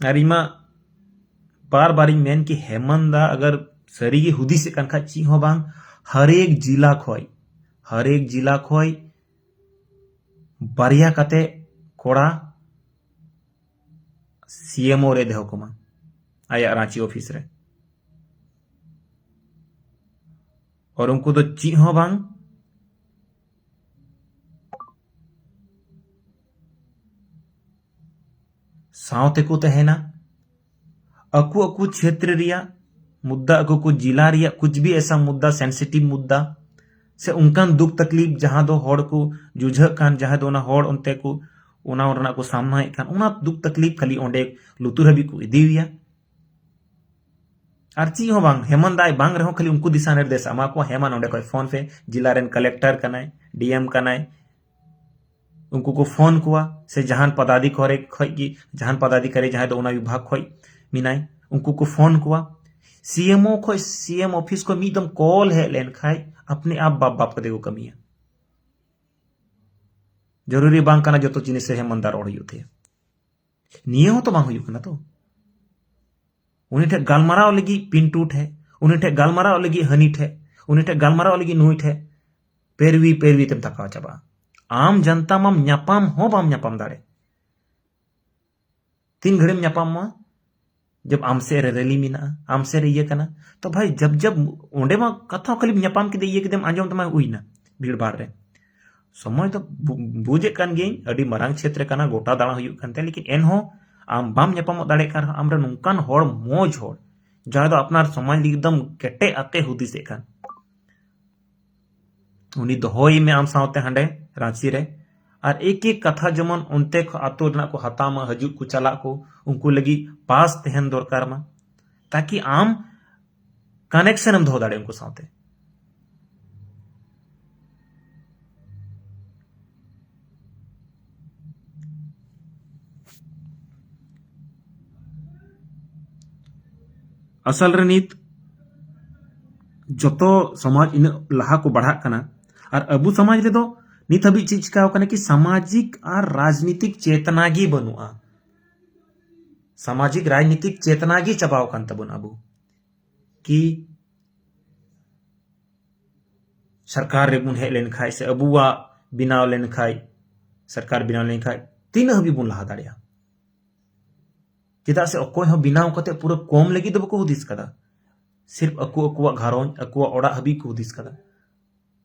ᱟᱨ ᱤᱧ ᱢᱟ ᱵᱟᱨ ᱵᱟᱨᱤᱧ ᱢᱮᱱ ᱠᱤ ᱦᱮᱢᱟᱱᱛ ᱫᱟ ᱟᱜᱟᱨ ᱥᱟᱹᱨᱤᱜᱮ ᱦᱩᱫᱤᱥᱮᱫ ᱠᱟᱱ ᱠᱷᱟᱡ ᱪᱮᱫ ᱦᱚᱸ ᱵᱟᱝ, ᱦᱟᱨᱮᱠ ᱡᱤᱞᱟ ᱠᱷᱚᱡ, ᱦᱟᱨᱮᱠ ᱡᱤᱞᱟ ᱠᱷᱚᱡ ᱵᱟᱨᱭᱟ ᱠᱟᱛᱮ ᱠᱚᱲᱟ ᱥᱤ ᱮᱢ ᱳ ᱨᱮ ᱫᱚᱦᱚ ᱠᱚᱢᱟ ᱟᱭᱟᱜ ᱨᱟᱸᱪᱤ ᱚᱯᱷᱤᱥ ᱨᱮ᱾ ᱟᱨ ᱩᱱᱠᱩ ᱫᱚ ᱪᱮᱫ ᱦᱚᱸ ᱵᱟᱝ, ᱥᱟᱶ ᱛᱮᱠᱚ ᱛᱟᱦᱮᱱᱟ᱾ ᱟᱠᱚ ᱟᱠᱚ ᱪᱷᱮᱛᱨᱚ ᱨᱮᱭᱟᱜ ᱢᱩᱫᱽᱫᱟ, ᱟᱠᱚ ᱠᱚ ᱡᱤᱞᱟ ᱨᱮᱭᱟᱜ ᱠᱩᱪ ᱵᱷᱤ ᱮᱥᱟ ᱢᱩᱫᱽᱫᱟ, sensitive ᱢᱩᱫᱽᱫᱟ ᱥᱮ ᱚᱱᱠᱟᱱ ᱫᱩᱠ ᱛᱟᱠᱞᱤᱯ ᱡᱟᱦᱟᱸ ᱫᱚ ᱦᱚᱲ ᱠᱚ ᱡᱩᱡᱷᱟᱹᱜ ᱠᱟᱱ, ᱡᱟᱦᱟᱸ ᱫᱚ ᱚᱱᱟ ᱦᱚᱲ ᱚᱱᱛᱮ ᱠᱚ ᱚᱱᱟ ᱨᱮᱱᱟᱜ ᱠᱚ ᱥᱟᱢᱱᱟᱭᱮᱫ ᱠᱟᱱ, ᱚᱱᱟ ᱫᱩᱠ ᱛᱟᱠᱞᱤᱯ ᱠᱷᱟᱹᱞᱤ ᱚᱸᱰᱮ ᱞᱩᱛᱩᱨ ᱦᱟᱹᱵᱤᱡ ᱠᱚ ᱤᱫᱤᱭᱮᱭᱟ᱾ ᱟᱨ ᱪᱮᱫ ᱦᱚᱸ ᱵᱟᱝ, ᱦᱮᱢᱟᱱᱛ ᱫᱟᱭ ᱵᱟᱝ ᱨᱮᱦᱚᱸ ᱠᱷᱟᱹᱞᱤ ᱩᱱᱠᱩ ᱫᱤᱥᱟ ᱱᱤᱨᱫᱮᱥ ᱮᱢᱟ ᱠᱚᱣᱟ, ᱦᱮᱢᱟᱱᱛ ᱚᱸᱰᱮ ᱠᱷᱚᱡ ᱯᱷᱳᱱ ᱯᱮ, ᱡᱮᱞᱟ ᱨᱮᱱ ᱠᱟᱞᱮᱠᱴᱚᱨ ᱠᱟᱱᱟᱭ, ᱰᱤ ᱮᱢ ᱠᱟᱱᱟᱭ, ᱩᱱᱠᱩ ᱠᱚ ᱯᱷᱳᱱ ᱠᱚᱣᱟ, ᱥᱮ ᱡᱟᱦᱟᱱ ᱯᱚᱫᱟᱫᱷᱤᱠᱟᱨᱤ ᱠᱷᱚᱡ ᱜᱮ, ᱡᱟᱦᱟᱱ ᱯᱚᱫᱟᱫᱷᱤᱠᱟᱨᱤ ᱡᱟᱦᱟᱸᱭ ᱫᱚ ᱚᱱᱟ ᱵᱤᱵᱷᱟᱜᱽ ᱠᱷᱚᱡ ᱢᱮᱱᱟᱭ, ᱩᱱᱠᱩ ᱠᱚ ᱯᱷᱳᱱ ᱠᱚᱣᱟ᱾ ᱥᱤ ᱮᱢ ᱳ ᱠᱷᱚᱡ, ᱥᱤ ᱮᱢ ᱚᱯᱷᱤᱥ ᱠᱷᱚᱡ ᱢᱤᱫ ᱫᱚᱢ ᱠᱚᱞ ᱦᱮᱡ ᱞᱮᱱ ᱠᱷᱟᱡ ᱟᱯᱱᱮ ᱟᱯ ᱵᱟᱯ ᱵᱟᱯ ᱠᱟᱛᱮ ᱠᱚ ᱠᱟᱹᱢᱤᱭᱟ᱾ ᱡᱚᱨᱩᱨᱤ ᱵᱟᱝ ᱠᱟᱱᱟ ᱡᱚᱛᱚ ᱡᱤᱱᱤᱥ ᱨᱮ ᱦᱮᱢᱟᱱᱛ ᱫᱟ ᱨᱚᱲ ᱦᱩᱭᱩᱜ ᱛᱟᱭᱟ᱾ ᱱᱤᱭᱟᱹ ᱦᱚᱸ ᱛᱚ ᱵᱟᱝ ᱦᱩᱭᱩᱜ ᱠᱟᱱᱟ ᱛᱚ᱾ ᱩᱱᱤ ᱴᱷᱮᱡ ᱜᱟᱞᱢᱟᱨᱟᱣ ᱞᱟᱹᱜᱤᱫ ᱯᱤᱱᱴᱩ ᱴᱷᱮᱡ, ᱩᱱᱤ ᱴᱷᱮᱡ ᱜᱟᱞᱢᱟᱨᱟᱣ ᱞᱟᱹᱜᱤᱫ ᱦᱟᱹᱱᱤ ᱴᱷᱮᱡ, ᱩᱱᱤ ᱴᱷᱮᱱ ᱜᱟᱞᱢᱟᱨᱟᱣ ᱞᱟᱹᱜᱤᱫ ᱱᱩᱭ ᱴᱷᱮᱱ ᱯᱮᱨᱣᱤ ᱯᱮᱨᱣᱤ ᱛᱮᱢ ᱛᱷᱟᱠᱟᱣ ᱪᱟᱵᱟᱜᱼᱟ᱾ ᱟᱢ ᱡᱟᱱᱛᱟ ᱢᱟᱢ ᱧᱟᱯᱟᱢ ᱦᱚᱸ ᱵᱟᱢ ᱧᱟᱯᱟᱢ ᱫᱟᱲᱮ᱾ ᱛᱤᱱ ᱜᱷᱟᱹᱲᱤᱢ ᱧᱟᱯᱟᱢᱚᱜᱼᱟ? ᱡᱟᱵ ᱟᱢ ᱥᱮᱫ ᱨᱮ ᱨᱮᱞᱤ ᱢᱮᱱᱟᱜᱼᱟ, ᱟᱢ ᱥᱮᱫ ᱨᱮ ᱤᱭᱟᱹ ᱠᱟᱱᱟ, ᱛᱚ ᱵᱷᱟᱭ, ᱡᱟᱵ ᱡᱟᱵ ᱚᱸᱰᱮ ᱢᱟ ᱠᱟᱛᱷᱟ ᱠᱷᱟᱹᱞᱤᱢ ᱧᱟᱯᱟᱢ ᱠᱮᱫᱮ, ᱤᱭᱟᱹ ᱠᱮᱫᱮᱢ, ᱟᱸᱡᱚᱢ ᱛᱟᱢᱟ, ᱦᱩᱭᱱᱟ ᱵᱷᱤᱲ ᱵᱷᱟᱲ ᱨᱮ᱾ ᱥᱚᱢᱚᱭ ᱫᱚ ᱵᱩ-, ᱵᱩᱡᱮᱫ ᱠᱟᱱ ᱜᱤᱭᱟᱹᱧ, ᱟᱹᱰᱤ ᱢᱟᱨᱟᱝ ᱪᱷᱮᱛᱨᱮ ᱠᱟᱱᱟ, ᱜᱚᱴᱟ ᱫᱟᱬᱟ ᱦᱩᱭᱩᱜ ᱠᱟᱱ ᱛᱟᱭᱟ, ᱞᱮᱠᱤᱱ ᱮᱱᱦᱚᱸ ᱟᱢ ᱵᱟᱢ ᱧᱟᱯᱟᱢᱚᱜ ᱫᱟᱲᱮᱭᱟᱜ ᱠᱟᱱ ᱨᱮᱦᱚᱸ, ᱟᱢᱨᱮ ᱱᱚᱝᱠᱟᱱ ᱦᱚᱲ, ᱢᱚᱡᱽ ᱦᱚᱲ, ᱡᱟᱦᱟᱸᱭ ᱫᱚ ᱟᱯᱱᱟᱨ ᱥᱚᱢᱟᱡᱽ ᱞᱟᱹᱜᱤᱫ ᱮᱠᱫᱚᱢ ᱠᱮᱴᱮᱡ ᱟᱛᱮ ᱦᱩᱫᱤᱥᱮᱫ ᱠᱟᱱ, ᱩᱱᱤ ᱫᱚᱦᱚᱭᱮ ᱢᱮ ᱟᱢ ᱥᱟᱶᱛᱮ ᱦᱟᱸᱰᱮ ᱨᱟᱸᱪᱤ ᱨᱮ᱾ ᱟᱨ ᱮᱠ ᱮᱠ ᱠᱟᱛᱷᱟ ᱡᱮᱢᱚᱱ ᱚᱱᱛᱮ ᱠᱷᱚ-, ᱟᱛᱳ ᱨᱮᱱᱟᱜ ᱠᱚ ᱦᱟᱛᱟᱣ ᱢᱟ, ᱦᱤᱡᱩᱜ ᱠᱚ ᱪᱟᱞᱟᱜ ᱠᱚ, ᱩᱱᱠᱩ ᱞᱟᱹᱜᱤᱫ ᱯᱟᱥ ᱛᱟᱦᱮᱱ ᱫᱚᱨᱠᱟᱨ ᱢᱟ, ᱛᱟᱠᱤ ᱟᱢ ᱠᱟᱱᱮᱠᱥᱚᱱ ᱮᱢ ᱫᱚᱦᱚ ᱫᱟᱲᱮᱭᱟᱜᱼᱟ ᱩᱱᱠᱩ ᱥᱟᱶᱛᱮ᱾ ᱟᱥᱚᱞ ᱨᱮ ᱱᱤᱛ ᱡᱚᱛᱚ ᱥᱚᱢᱟᱡᱽ ᱤᱱᱟᱹᱜ ᱞᱟᱦᱟ ᱠᱚ ᱵᱟᱲᱦᱟᱜ ᱠᱟᱱᱟ, ᱟᱨ ᱟᱵᱚ ᱥᱚᱢᱟᱡᱽ ᱨᱮᱫᱚ ᱱᱤᱛ ᱦᱟᱹᱵᱤᱡ ᱪᱮᱫ ᱪᱤᱠᱟᱣ ᱠᱟᱱᱟ ᱠᱤ ᱥᱟᱢᱟᱡᱤᱠ ᱟᱨ ᱨᱟᱡᱽᱱᱤᱛᱤᱠ ᱪᱮᱛᱱᱟ ᱜᱮ ᱵᱟᱹᱱᱩᱜᱼᱟ᱾ ᱥᱟᱢᱟᱡᱤᱠ ᱨᱟᱡᱽᱱᱤᱛᱤᱠ ᱪᱮᱛᱱᱟ ᱜᱮ ᱪᱟᱵᱟᱣ ᱟᱠᱟᱱ ᱛᱟᱵᱚᱱ ᱟᱵᱚ᱾ ᱠᱤ ᱥᱚᱨᱠᱟᱨ ᱨᱮᱵᱚᱱ ᱦᱮᱡ ᱞᱮᱱᱠᱷᱟᱡ ᱥᱮ ᱟᱵᱚᱣᱟᱜ ᱵᱮᱱᱟᱣ ᱞᱮᱱᱠᱷᱟᱡ, ᱥᱚᱨᱠᱟᱨ ᱵᱮᱱᱟᱣ ᱞᱮᱱᱠᱷᱟᱡ ᱛᱤᱱᱟᱹᱜ ᱦᱟᱹᱵᱤᱡ ᱵᱚᱱ ᱞᱟᱦᱟ ᱫᱟᱲᱮᱭᱟᱜᱼᱟ? ᱪᱮᱫᱟᱜ ᱥᱮ ᱚᱠᱚᱭ ᱦᱚᱸ ᱵᱮᱱᱟᱣ ᱠᱟᱛᱮ ᱯᱩᱨᱟᱹ ᱠᱚᱢ ᱞᱟᱹᱜᱤᱫ ᱫᱚ ᱵᱟᱠᱚ ᱦᱩᱫᱤᱥ ᱠᱟᱫᱟ, ᱥᱤᱨᱯ ᱟᱠᱚ ᱟᱠᱚᱣᱟᱜ ᱜᱷᱟᱨᱚᱸᱡᱽ, ᱟᱠᱚᱣᱟᱜ ᱚᱲᱟᱜ ᱦᱟᱹᱵᱤᱡ ᱠᱚ ᱦᱩᱫᱤᱥ ᱠᱟᱫᱟ᱾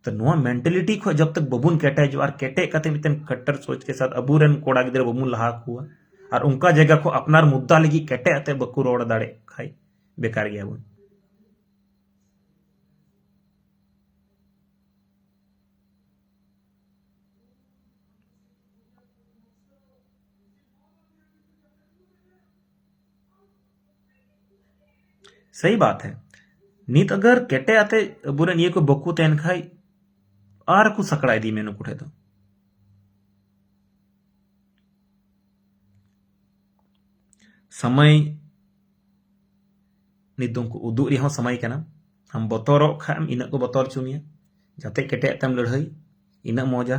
ᱛᱚ ᱱᱚᱣᱟ ᱢᱮᱱᱴᱟᱞᱤᱴᱤ ᱠᱷᱚᱱ ᱡᱟᱵ ᱛᱟᱠ ᱵᱟᱵᱚᱱ ᱠᱮᱴᱮᱡᱚᱜᱼᱟ ᱟᱨ ᱠᱮᱴᱮᱡ ᱠᱟᱛᱮ ᱢᱤᱫᱴᱮᱱ ᱠᱟᱴᱴᱟᱨ ᱥᱳᱪ ᱠᱮ ᱥᱟᱛᱷ ᱟᱵᱚᱨᱮᱱ ᱠᱚᱲᱟ ᱜᱤᱫᱽᱨᱟᱹ ᱵᱟᱵᱚᱱ ᱞᱟᱦᱟ ᱠᱚᱣᱟ ᱟᱨ ᱚᱱᱠᱟ ᱡᱟᱭᱜᱟ ᱠᱷᱚᱱ ᱟᱯᱱᱟᱨ ᱢᱩᱫᱽᱫᱟ ᱞᱟᱹᱜᱤᱫ ᱠᱮᱴᱮᱡ ᱠᱟᱛᱮ ᱵᱟᱠᱚ ᱨᱚᱲ ᱫᱟᱲᱮᱭᱟᱜ ᱠᱷᱟᱡ ᱵᱮᱠᱟᱨ ᱜᱮᱭᱟᱵᱚᱱ᱾ ᱥᱟᱹᱦᱤ ᱵᱟᱛ ᱦᱮ᱾ ᱱᱤᱛ ᱟᱜᱟᱨ ᱠᱮᱴᱮᱡ ᱟᱛᱮ ᱟᱵᱚᱨᱮᱱ ᱤᱭᱟᱹ ᱠᱚ ᱵᱟᱠᱚ ᱛᱟᱦᱮᱱ ᱠᱷᱟᱡ, ᱟᱨ ᱠᱚ ᱥᱟᱠᱲᱟ ᱤᱫᱤ ᱢᱮ ᱱᱩᱠᱩ ᱴᱷᱮᱡ ᱫᱚ᱾ ᱥᱚᱢᱚᱭ ᱱᱤᱛ ᱫᱚ ᱩᱱᱠᱩ ᱩᱫᱩᱜ ᱨᱮᱦᱚᱸ ᱥᱚᱢᱚᱭ ᱠᱟᱱᱟ᱾ ᱟᱢ ᱵᱚᱛᱚᱨᱚᱜ ᱠᱷᱟᱡ ᱮᱢ, ᱤᱱᱟᱹᱜ ᱠᱚ ᱵᱚᱛᱚᱨ ᱦᱚᱪᱚ ᱢᱮᱭᱟ᱾ ᱡᱟᱛᱮ ᱠᱮᱴᱮᱡ ᱛᱮᱢ ᱞᱟᱹᱲᱦᱟᱹᱭ, ᱤᱱᱟᱹᱜ ᱢᱚᱡᱟ᱾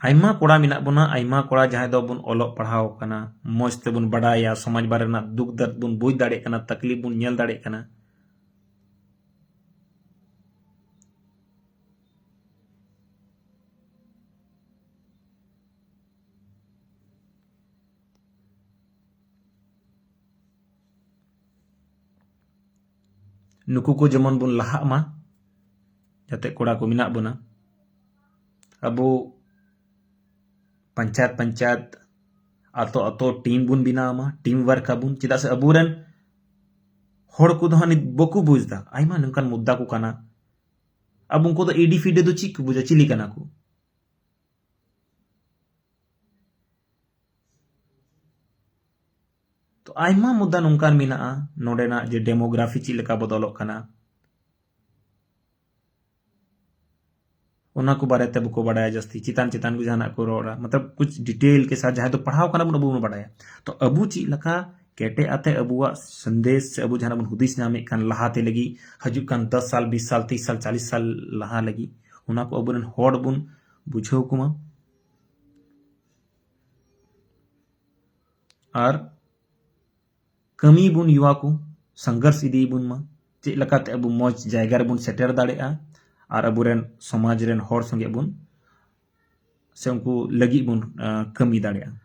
ᱟᱭᱢᱟ ᱠᱚᱲᱟ ᱢᱮᱱᱟᱜ ᱵᱚᱱᱟ, ᱟᱭᱢᱟ ᱠᱚᱲᱟ ᱡᱟᱦᱟᱸᱭ ᱫᱚ ᱵᱚᱱ ᱚᱞᱚᱜ ᱯᱟᱲᱦᱟᱣ ᱠᱟᱱᱟ, ᱢᱚᱡᱽ ᱛᱮᱵᱚᱱ ᱵᱟᱰᱟᱭᱟ, ᱥᱚᱢᱟᱡᱽ ᱵᱟᱨᱮ ᱨᱮᱱᱟᱜ ᱫᱩᱠ ᱫᱟᱨᱫ ᱵᱚᱱ ᱵᱩᱡᱽ ᱫᱟᱲᱮᱭᱟᱜ ᱠᱟᱱᱟ, ᱛᱟᱠᱞᱤᱯ ᱵᱚᱱ ᱧᱮᱞ ᱫᱟᱲᱮᱭᱟᱜ ᱠᱟᱱᱟ᱾ ᱱᱩᱠᱩ ᱠᱚ ᱡᱮᱢᱚᱱ ᱵᱚᱱ ᱞᱟᱦᱟᱜ ᱢᱟ, ᱡᱟᱛᱮ ᱠᱚᱲᱟ ᱠᱚ ᱢᱮᱱᱟᱜ ᱵᱚᱱᱟ, ᱟᱵᱚ ᱯᱚᱧᱪᱟᱭᱮᱛ ᱯᱚᱧᱪᱟᱭᱮᱛ, ᱟᱛᱳ ᱟᱛᱳ ᱴᱤᱢ ᱵᱚᱱ ᱵᱮᱱᱟᱣ ᱢᱟ, ᱴᱤᱢ ᱣᱟᱨᱠ ᱟᱵᱚᱱ᱾ ᱪᱮᱫᱟᱜ ᱥᱮ ᱟᱵᱚᱨᱮᱱ ᱦᱚᱲ ᱠᱚᱫᱚ ᱦᱟᱸᱜ ᱱᱤᱛ ᱵᱟᱠᱚ ᱵᱩᱡᱽ ᱮᱫᱟ, ᱟᱭᱢᱟ ᱱᱚᱝᱠᱟᱱ ᱢᱩᱫᱽᱫᱟ ᱠᱚ ᱠᱟᱱᱟ᱾ ᱟᱵᱚ ᱩᱱᱠᱩ ᱫᱚ ᱮᱰᱤ ᱯᱷᱤᱰᱤ ᱫᱚ ᱪᱮᱫ ᱠᱚ ᱵᱩᱡᱟ, ᱪᱤᱞᱤ ᱠᱟᱱᱟ ᱠᱚ? ᱛᱚ ᱟᱭᱢᱟ ᱢᱩᱫᱽᱫᱟ ᱱᱚᱝᱠᱟᱱ ᱢᱮᱱᱟᱜᱼᱟ, ᱱᱚᱰᱮᱱᱟᱜ ᱡᱮ ᱰᱮᱢᱳᱜᱨᱟᱯᱷᱤ ᱪᱮᱫ ᱞᱮᱠᱟ ᱵᱚᱫᱚᱞᱚᱜ ᱠᱟᱱᱟ, ᱚᱱᱟ ᱠᱚ ᱵᱟᱨᱮᱛᱮ ᱵᱟᱠᱚ ᱵᱟᱰᱟᱭᱟ ᱡᱟᱹᱥᱛᱤ᱾ ᱪᱮᱛᱟᱱ ᱪᱮᱛᱟᱱ ᱠᱚ ᱡᱟᱦᱟᱱᱟᱜ ᱠᱚ ᱨᱚᱲᱟ, ᱢᱚᱛᱞᱚᱵ ᱠᱩᱪ ᱰᱤᱴᱮᱞ ᱠᱮ ᱥᱟᱛᱷ, ᱡᱟᱦᱟᱸᱭ ᱫᱚ ᱯᱟᱲᱦᱟᱣ ᱠᱟᱱᱟ ᱵᱚᱱ, ᱟᱵᱚ ᱵᱚᱱ ᱵᱟᱰᱟᱭᱟ᱾ ᱛᱚ ᱟᱵᱚ ᱪᱮᱫ ᱞᱮᱠᱟ ᱠᱮᱴᱮᱡ ᱟᱛᱮ ᱟᱵᱚᱣᱟᱜ ᱥᱟᱸᱫᱮᱥ ᱥᱮ ᱟᱵᱚ ᱡᱟᱦᱟᱱᱟᱜ ᱵᱚᱱ ᱦᱩᱫᱤᱥ ᱧᱟᱢᱮᱫ ᱠᱟᱱ ᱞᱟᱦᱟᱛᱮ ᱞᱟᱹᱜᱤᱫ, ᱦᱤᱡᱩᱜ ᱠᱟᱱ ᱫᱚᱥ ᱥᱟᱞ, ᱵᱤᱥ ᱥᱟᱞ, ᱛᱤᱥ ᱥᱟᱞ, ᱪᱟᱞᱤᱥ ᱥᱟᱞ ᱞᱟᱦᱟ ᱞᱟᱹᱜᱤᱫ, ᱚᱱᱟ ᱠᱚ ᱟᱵᱚᱨᱮᱱ ᱦᱚᱲ ᱵᱚᱱ ᱵᱩᱡᱷᱟᱹᱣ ᱠᱚᱢᱟ᱾ ᱟᱨ ᱠᱟᱹᱢᱤ ᱵᱚᱱ ᱭᱩᱣᱟ ᱠᱚ, ᱥᱚᱝᱜᱷᱚᱨᱥ ᱤᱫᱤ ᱵᱚᱱ ᱢᱟ, ᱪᱮᱫ ᱞᱮᱠᱟᱛᱮ ᱟᱵᱚ ᱢᱚᱡᱽ ᱡᱟᱭᱜᱟ ᱨᱮᱵᱚᱱ ᱥᱮᱴᱮᱨ ᱫᱟᱲᱮᱭᱟᱜᱼᱟ ᱟᱨ ᱟᱵᱚᱨᱮᱱ ᱥᱚᱢᱟᱡᱽ ᱨᱮᱱ ᱦᱚᱲ ᱥᱚᱸᱜᱮ ᱵᱚᱱ, ᱥᱮ ᱩᱱᱠᱩ ᱞᱟᱹᱜᱤᱫ ᱵᱚᱱ, ᱟᱸ, ᱠᱟᱹᱢᱤ ᱫᱟᱲᱮᱭᱟᱜᱼᱟ᱾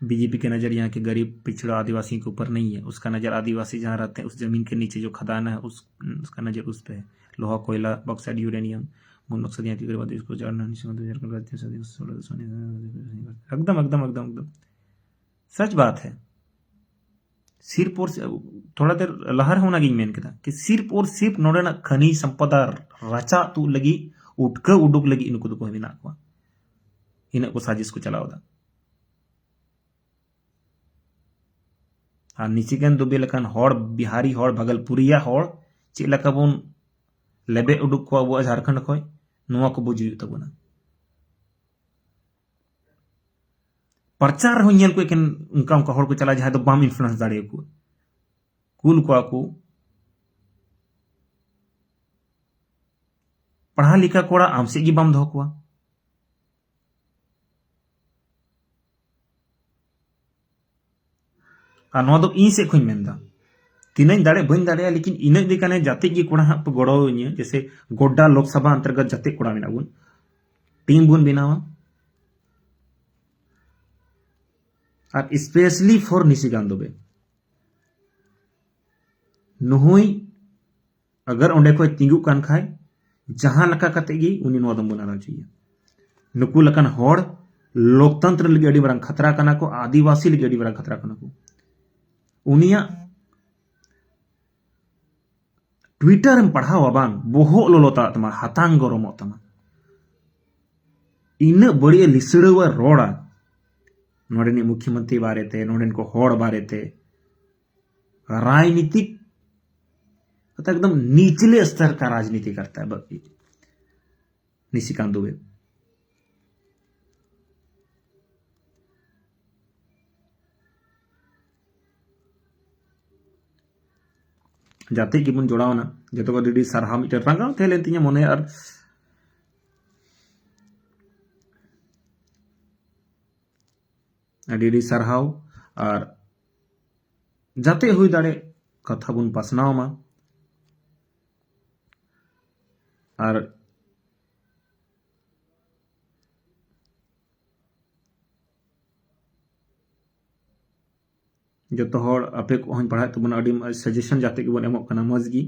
बीजेपी की नज़र यहाँ के गरीब पिछड़ा आदिवासियों के ऊपर नहीं है। उसका नज़र आदिवासी जहाँ रहते हैं, उस ज़मीन के नीचे जो खदान है, उस, उसका नज़र उस पे है। लोहा, कोयला, बॉक्साइट, यूरेनियम, मुंड मकसद यहाँ के गरीब आदमी इसको जानना नहीं समझते, झारखंड राज्य से सोलह सोने। एकदम, एकदम, एकदम, एकदम सच बात है। सिर्फ और सिर्फ, ᱛᱷᱚᱲᱟ ᱫᱮᱨ ᱞᱟᱦᱟ ᱨᱮᱦᱚᱸ ᱚᱱᱟᱜᱤᱧ ᱢᱮᱱ ᱠᱮᱫᱟ ᱠᱤ ᱥᱤᱨᱯ ᱚᱨ ᱥᱤᱨᱯ ᱱᱚᱰᱮᱱᱟᱜ ᱠᱷᱟᱹᱱᱤ ᱥᱚᱢᱯᱚᱫᱟ ᱨᱟᱪᱟ ᱛᱩᱫ ᱞᱟᱹᱜᱤᱫ, ᱩᱴᱠᱟᱹ ᱩᱰᱩᱠ ᱞᱟᱹᱜᱤᱫ ᱱᱩᱠᱩ ᱫᱚᱠᱚ ᱢᱮᱱᱟᱜ ᱠᱚᱣᱟ, ᱤᱱᱟᱹᱜ ᱠᱚ ᱥᱟᱡᱤᱥ ᱠᱚ ᱪᱟᱞᱟᱣ ᱮᱫᱟ᱾ ᱟᱨ ᱱᱤᱥᱤᱠᱟᱱᱛ ᱫᱩᱵᱮ ᱞᱮᱠᱟᱱ ᱦᱚᱲ, ᱵᱤᱦᱟᱨᱤ ᱦᱚᱲ, ᱵᱷᱟᱜᱚᱞᱯᱩᱨᱤᱭᱟ ᱦᱚᱲ ᱪᱮᱫ ᱞᱮᱠᱟ ᱵᱚᱱ ᱞᱮᱵᱮᱫ ᱩᱰᱩᱠ ᱠᱚᱣᱟ ᱟᱵᱚᱣᱟᱜ ᱡᱷᱟᱲᱠᱷᱚᱸᱰ ᱠᱷᱚᱱ, ᱱᱚᱣᱟ ᱠᱚ ᱵᱩᱡᱽ ᱦᱩᱭᱩᱜ ᱛᱟᱵᱚᱱᱟ᱾ ᱯᱨᱚᱪᱟᱨ ᱨᱮᱦᱚᱸ ᱧᱮᱞ ᱠᱚ ᱮᱠᱮᱱ ᱚᱱᱠᱟ ᱚᱱᱠᱟ ᱦᱚᱲ ᱠᱚ ᱪᱟᱞᱟᱜᱼᱟ ᱡᱟᱦᱟᱸᱭ ᱫᱚ ᱵᱟᱢ ᱤᱱᱯᱷᱞᱩᱭᱮᱱᱥ ᱫᱟᱲᱮᱭᱟᱠᱚᱣᱟ᱾ ᱠᱩᱞ ᱠᱚᱣᱟ ᱠᱚ᱾ ᱯᱟᱲᱦᱟᱣ ᱞᱮᱠᱟ ᱠᱚᱲᱟ ᱟᱢ ᱥᱮᱫ ᱜᱮ ᱵᱟᱢ ᱫᱚᱦᱚ ᱠᱚᱣᱟ᱾ ᱟᱨ ᱱᱚᱣᱟ ᱫᱚ ᱤᱧ ᱥᱮᱫ ᱠᱷᱚᱱ ᱤᱧ ᱢᱮᱱᱫᱟ, ᱛᱤᱱᱟᱹᱜ ᱤᱧ ᱫᱟᱲᱮᱭᱟᱜ ᱵᱟᱹᱧ ᱫᱟᱲᱮᱭᱟᱜᱼᱟ, ᱞᱮᱠᱤᱱ ᱤᱱᱟᱹᱜ ᱫᱤ ᱠᱟᱱᱮ ᱡᱟᱛᱮ ᱜᱮ ᱠᱚᱲᱟ ᱦᱟᱸᱜ ᱯᱮ ᱜᱚᱲᱚ ᱟᱹᱧᱟ, ᱡᱮᱥᱮ ᱜᱚᱰᱰᱟ ᱞᱳᱠᱥᱚᱵᱷᱟ ᱚᱱᱛᱚᱨᱜᱚᱛ ᱡᱟᱛᱮ ᱠᱚᱲᱟ ᱢᱮᱱᱟᱜ ᱵᱚᱱ, ᱴᱤᱢ ᱵᱚᱱ ᱵᱮᱱᱟᱣᱟ᱾ ᱟᱨ specially for ᱱᱤᱥᱤᱠᱟᱱᱛ ᱫᱩᱵᱮ, ᱱᱩᱦᱩᱭ ᱟᱜᱟᱨ ᱚᱸᱰᱮ ᱠᱷᱚᱡ ᱛᱤᱸᱜᱩᱜ ᱠᱟᱱ ᱠᱷᱟᱡ, ᱡᱟᱦᱟᱸ ᱞᱮᱠᱟ ᱠᱟᱛᱮ ᱜᱮ ᱩᱱᱤ ᱱᱚᱣᱟ ᱫᱚ ᱵᱚᱱ ᱟᱨᱟᱣ ᱦᱚᱪᱚᱭᱮᱭᱟ᱾ ᱱᱩᱠᱩ ᱞᱮᱠᱟᱱ ᱦᱚᱲ ᱞᱳᱠᱛᱚᱱᱛᱨᱚ ᱞᱟᱹᱜᱤᱫ ᱟᱹᱰᱤ ᱢᱟᱨᱟᱝ ᱠᱷᱟᱛᱨᱟ ᱠᱟᱱᱟ ᱠᱚ, ᱟᱹᱫᱤᱵᱟᱹᱥᱤ ᱞᱟᱹᱜᱤᱫ ᱟᱹᱰᱤ ᱢᱟᱨᱟᱝ ᱠᱷᱟᱛᱨᱟ ᱠᱟᱱᱟ ᱠᱚ᱾ ᱩᱱᱤᱭᱟᱜ Twitter ᱮᱢ ᱯᱟᱲᱦᱟᱣᱟ ᱵᱟᱝ, ᱵᱚᱦᱚᱜ ᱞᱚᱞᱚ ᱛᱟᱲᱟᱜ ᱛᱟᱢᱟ, ᱦᱟᱛᱟᱝ ᱜᱚᱨᱚᱢᱚᱜ ᱛᱟᱢᱟ᱾ ᱤᱱᱟᱹᱜ ᱵᱟᱹᱲᱤᱡ ᱮ ᱞᱤᱥᱲᱟᱹᱣᱟ ᱨᱚᱲᱟ ᱱᱚᱰᱮᱱᱤᱡ ᱢᱩᱠᱷᱭᱚᱢᱚᱱᱛᱨᱤ ᱵᱟᱨᱮᱛᱮ, ᱱᱚᱰᱮᱱ ᱠᱚ ᱦᱚᱲ ᱵᱟᱨᱮᱛᱮ᱾ राजनीतिक, मतलब एकदम निचले स्तर का राजनीति करता है बकरी। निशिकांत दुबे। ᱡᱟᱛᱮ ᱜᱮᱵᱚᱱ ᱡᱚᱲᱟᱣᱱᱟ, ᱡᱚᱛᱚ ᱠᱚ ᱟᱹᱰᱤ ᱟᱹᱰᱤ ᱥᱟᱨᱦᱟᱣ᱾ ᱢᱤᱫᱴᱮᱱ ᱨᱟᱸᱜᱟᱣ ᱛᱟᱦᱮᱸ ᱞᱮᱱ ᱛᱤᱧᱟᱹ ᱢᱚᱱᱮ, ᱟᱨ ᱟᱹᱰᱤ ᱟᱹᱰᱤ ᱥᱟᱨᱦᱟᱣ᱾ ᱟᱨ ᱡᱟᱛᱮ ᱦᱩᱭ ᱫᱟᱲᱮ ᱠᱟᱛᱷᱟ ᱵᱚᱱ ᱯᱟᱥᱱᱟᱣ ᱢᱟ᱾ ᱟᱨ ᱡᱚᱛᱚ ᱦᱚᱲ ᱟᱯᱮ ᱠᱚᱦᱚᱸᱧ ᱯᱟᱲᱦᱟᱣᱮᱫ ᱛᱟᱵᱚᱱᱟ, ᱟᱹᱰᱤ ᱢᱚᱡᱽ suggestion ᱡᱟᱛᱮ ᱜᱮᱵᱚᱱ ᱮᱢᱚᱜ ᱠᱟᱱᱟ, ᱢᱚᱡᱽ ᱜᱮ᱾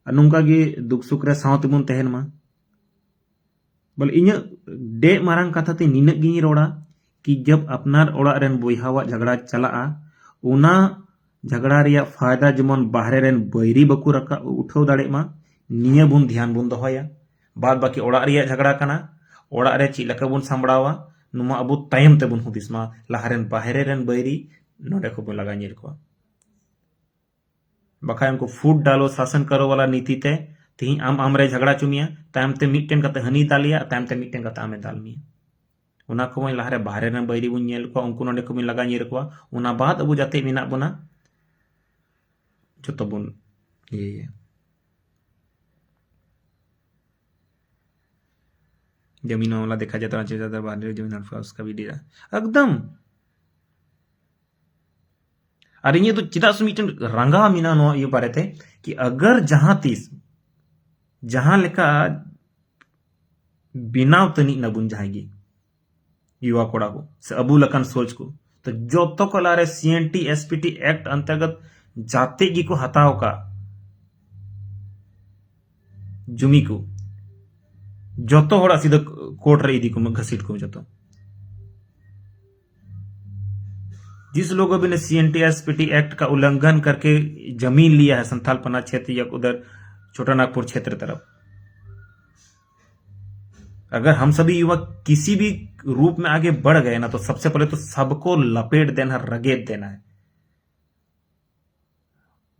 ᱟᱨ ᱱᱚᱝᱠᱟ ᱜᱮ ᱫᱩᱠ ᱥᱩᱠ ᱨᱮ ᱥᱟᱶ ᱛᱮᱵᱚᱱ ᱛᱟᱦᱮᱱ ᱢᱟ᱾ ᱵᱚᱞᱮ ᱤᱧᱟᱹᱜ ᱰᱮᱜ ᱢᱟᱨᱟᱝ ᱠᱟᱛᱷᱟ ᱛᱮ ᱱᱤᱱᱟᱹᱜ ᱜᱤᱧ ᱨᱚᱲᱟ ᱠᱤ ᱡᱟᱵ ᱟᱯᱱᱟᱨ ᱚᱲᱟᱜ ᱨᱮᱱ ᱵᱚᱭᱦᱟᱣᱟᱜ ᱡᱷᱟᱜᱽᱲᱟ ᱪᱟᱞᱟᱜᱼᱟ, ᱚᱱᱟ ᱡᱷᱟᱜᱽᱲᱟ ᱨᱮᱭᱟᱜ ᱯᱷᱟᱭᱫᱟ ᱡᱮᱢᱚᱱ ᱵᱟᱦᱨᱮ ᱨᱮᱱ ᱵᱟᱹᱭᱨᱤ ᱵᱟᱠᱚ ᱨᱟᱠᱟᱵ ᱩᱴᱷᱟᱹᱣ ᱫᱟᱲᱮᱜ ᱢᱟ, ᱱᱤᱭᱟᱹ ᱵᱚᱱ ᱫᱷᱮᱭᱟᱱ ᱵᱚᱱ ᱫᱚᱦᱚᱭᱟ᱾ ᱵᱟᱫ ᱵᱟᱹᱠᱤ ᱚᱲᱟᱜ ᱨᱮᱭᱟᱜ ᱡᱷᱟᱜᱽᱲᱟ ᱠᱟᱱᱟ, ᱚᱲᱟᱜ ᱨᱮ ᱪᱮᱫ ᱞᱮᱠᱟ ᱵᱚᱱ ᱥᱟᱢᱵᱲᱟᱣᱟ, ᱱᱚᱣᱟ ᱟᱵᱚ ᱛᱟᱭᱚᱢ ᱛᱮᱵᱚᱱ ᱦᱩᱫᱤᱥ ᱢᱟ, ᱞᱟᱦᱟ ᱨᱮᱱ ᱵᱟᱦᱨᱮ ᱨᱮᱱ ᱵᱟᱹᱭᱨᱤ ᱱᱚᱰᱮ ᱠᱷᱚᱱ ᱵᱚᱱ ᱞᱟᱜᱟ ᱧᱤᱨ ᱠᱚᱣᱟ᱾ ᱵᱟᱠᱷᱟᱡ ᱩᱱᱠᱩ ᱯᱷᱩᱴ ᱰᱟᱞᱳ ᱥᱟᱥᱚᱱ ᱠᱟᱨᱳ ᱣᱟᱞᱟ ᱱᱤᱛᱤ ᱛᱮ ᱛᱮᱦᱮᱧ ᱟᱢ ᱟᱢ ᱨᱮ ᱡᱷᱟᱜᱽᱲᱟ ᱦᱚᱪᱚ ᱢᱮᱭᱟ, ᱛᱟᱭᱚᱢ ᱛᱮ ᱢᱤᱫᱴᱮᱱ ᱠᱟᱛᱮ ᱦᱟᱹᱱᱤ ᱫᱟᱞᱮᱭᱟ, ᱛᱟᱭᱚᱢ ᱛᱮ ᱢᱤᱫᱴᱮᱱ ᱠᱟᱛᱮ ᱟᱢᱮ ᱫᱟᱞ ᱢᱮᱭᱟ᱾ ᱚᱱᱟ ᱠᱚ ᱢᱚᱡᱽ ᱞᱟᱦᱟᱨᱮ ᱵᱟᱦᱨᱮ ᱨᱮᱱ ᱵᱟᱹᱭᱨᱤ ᱵᱚᱱ ᱧᱮᱞ ᱠᱚᱣᱟ, ᱩᱱᱠᱩ ᱱᱚᱰᱮ ᱠᱷᱚᱱ ᱵᱚᱱ ᱞᱟᱜᱟ ᱧᱤᱨ ᱠᱚᱣᱟ᱾ ᱚᱱᱟ ᱵᱟᱫ ᱟᱵᱚ ᱡᱟᱛᱮ ᱢᱮᱱᱟᱜ ᱵᱚᱱᱟ, ᱡᱚᱛᱚ ᱵᱚᱱ ᱤᱭᱟᱹᱭᱟ᱾ जमीन मामला देखा जाता है, राज्य सरकार बाहर जमीन हड़पा उसका भी डेरा। एकदम। ᱟᱨ ᱤᱧᱟᱹᱜ ᱫᱚ ᱪᱮᱫᱟᱜ ᱥᱮ ᱢᱤᱫᱴᱮᱱ ᱨᱟᱸᱜᱟᱣ ᱢᱮᱱᱟᱜᱼᱟ ᱱᱚᱣᱟ ᱤᱭᱟᱹ ᱵᱟᱨᱮᱛᱮ, ᱠᱤ ᱟᱜᱟᱨ ᱡᱟᱦᱟᱸ ᱛᱤᱥ ᱡᱟᱦᱟᱸ ᱞᱮᱠᱟ ᱵᱮᱱᱟᱣ ᱛᱟᱹᱱᱤᱡ ᱱᱟᱵᱚᱱ ᱡᱟᱦᱟᱸᱭ ᱜᱮ, ᱭᱩᱣᱟ ᱠᱚᱲᱟ ᱠᱚ ᱥᱮ ᱟᱵᱚ ᱞᱮᱠᱟᱱ ᱥᱳᱪ ᱠᱚ, ᱛᱚ ᱡᱚᱛᱚ ᱠᱚ ᱞᱟᱦᱟᱨᱮ C N T S P T act ᱚᱱᱛᱚᱨᱜᱚᱛ ᱡᱟᱛᱮ ᱜᱮᱠᱚ ᱦᱟᱛᱟᱣ ᱠᱟᱜ ᱡᱩᱢᱤ ᱠᱚ, ᱡᱚᱛᱚ ᱦᱚᱲᱟᱜ ᱥᱤᱫᱷᱟᱹ ᱠᱳᱨᱴ ᱨᱮ ᱤᱫᱤ ᱠᱚᱢ, ᱜᱷᱟᱹᱥᱤᱴ ᱠᱚᱢ ᱡᱚᱛᱚ᱾ जिस लोगों ने C N T S P T act का उल्लंघन करके जमीन लिया है संथाल पना क्षेत्र या उधर छोटा नागपुर क्षेत्र तरफ, अगर हम सभी युवा किसी भी रूप में आगे बढ़ गए ना, तो सबसे पहले तो सबको लपेट देना, रगेद देना है।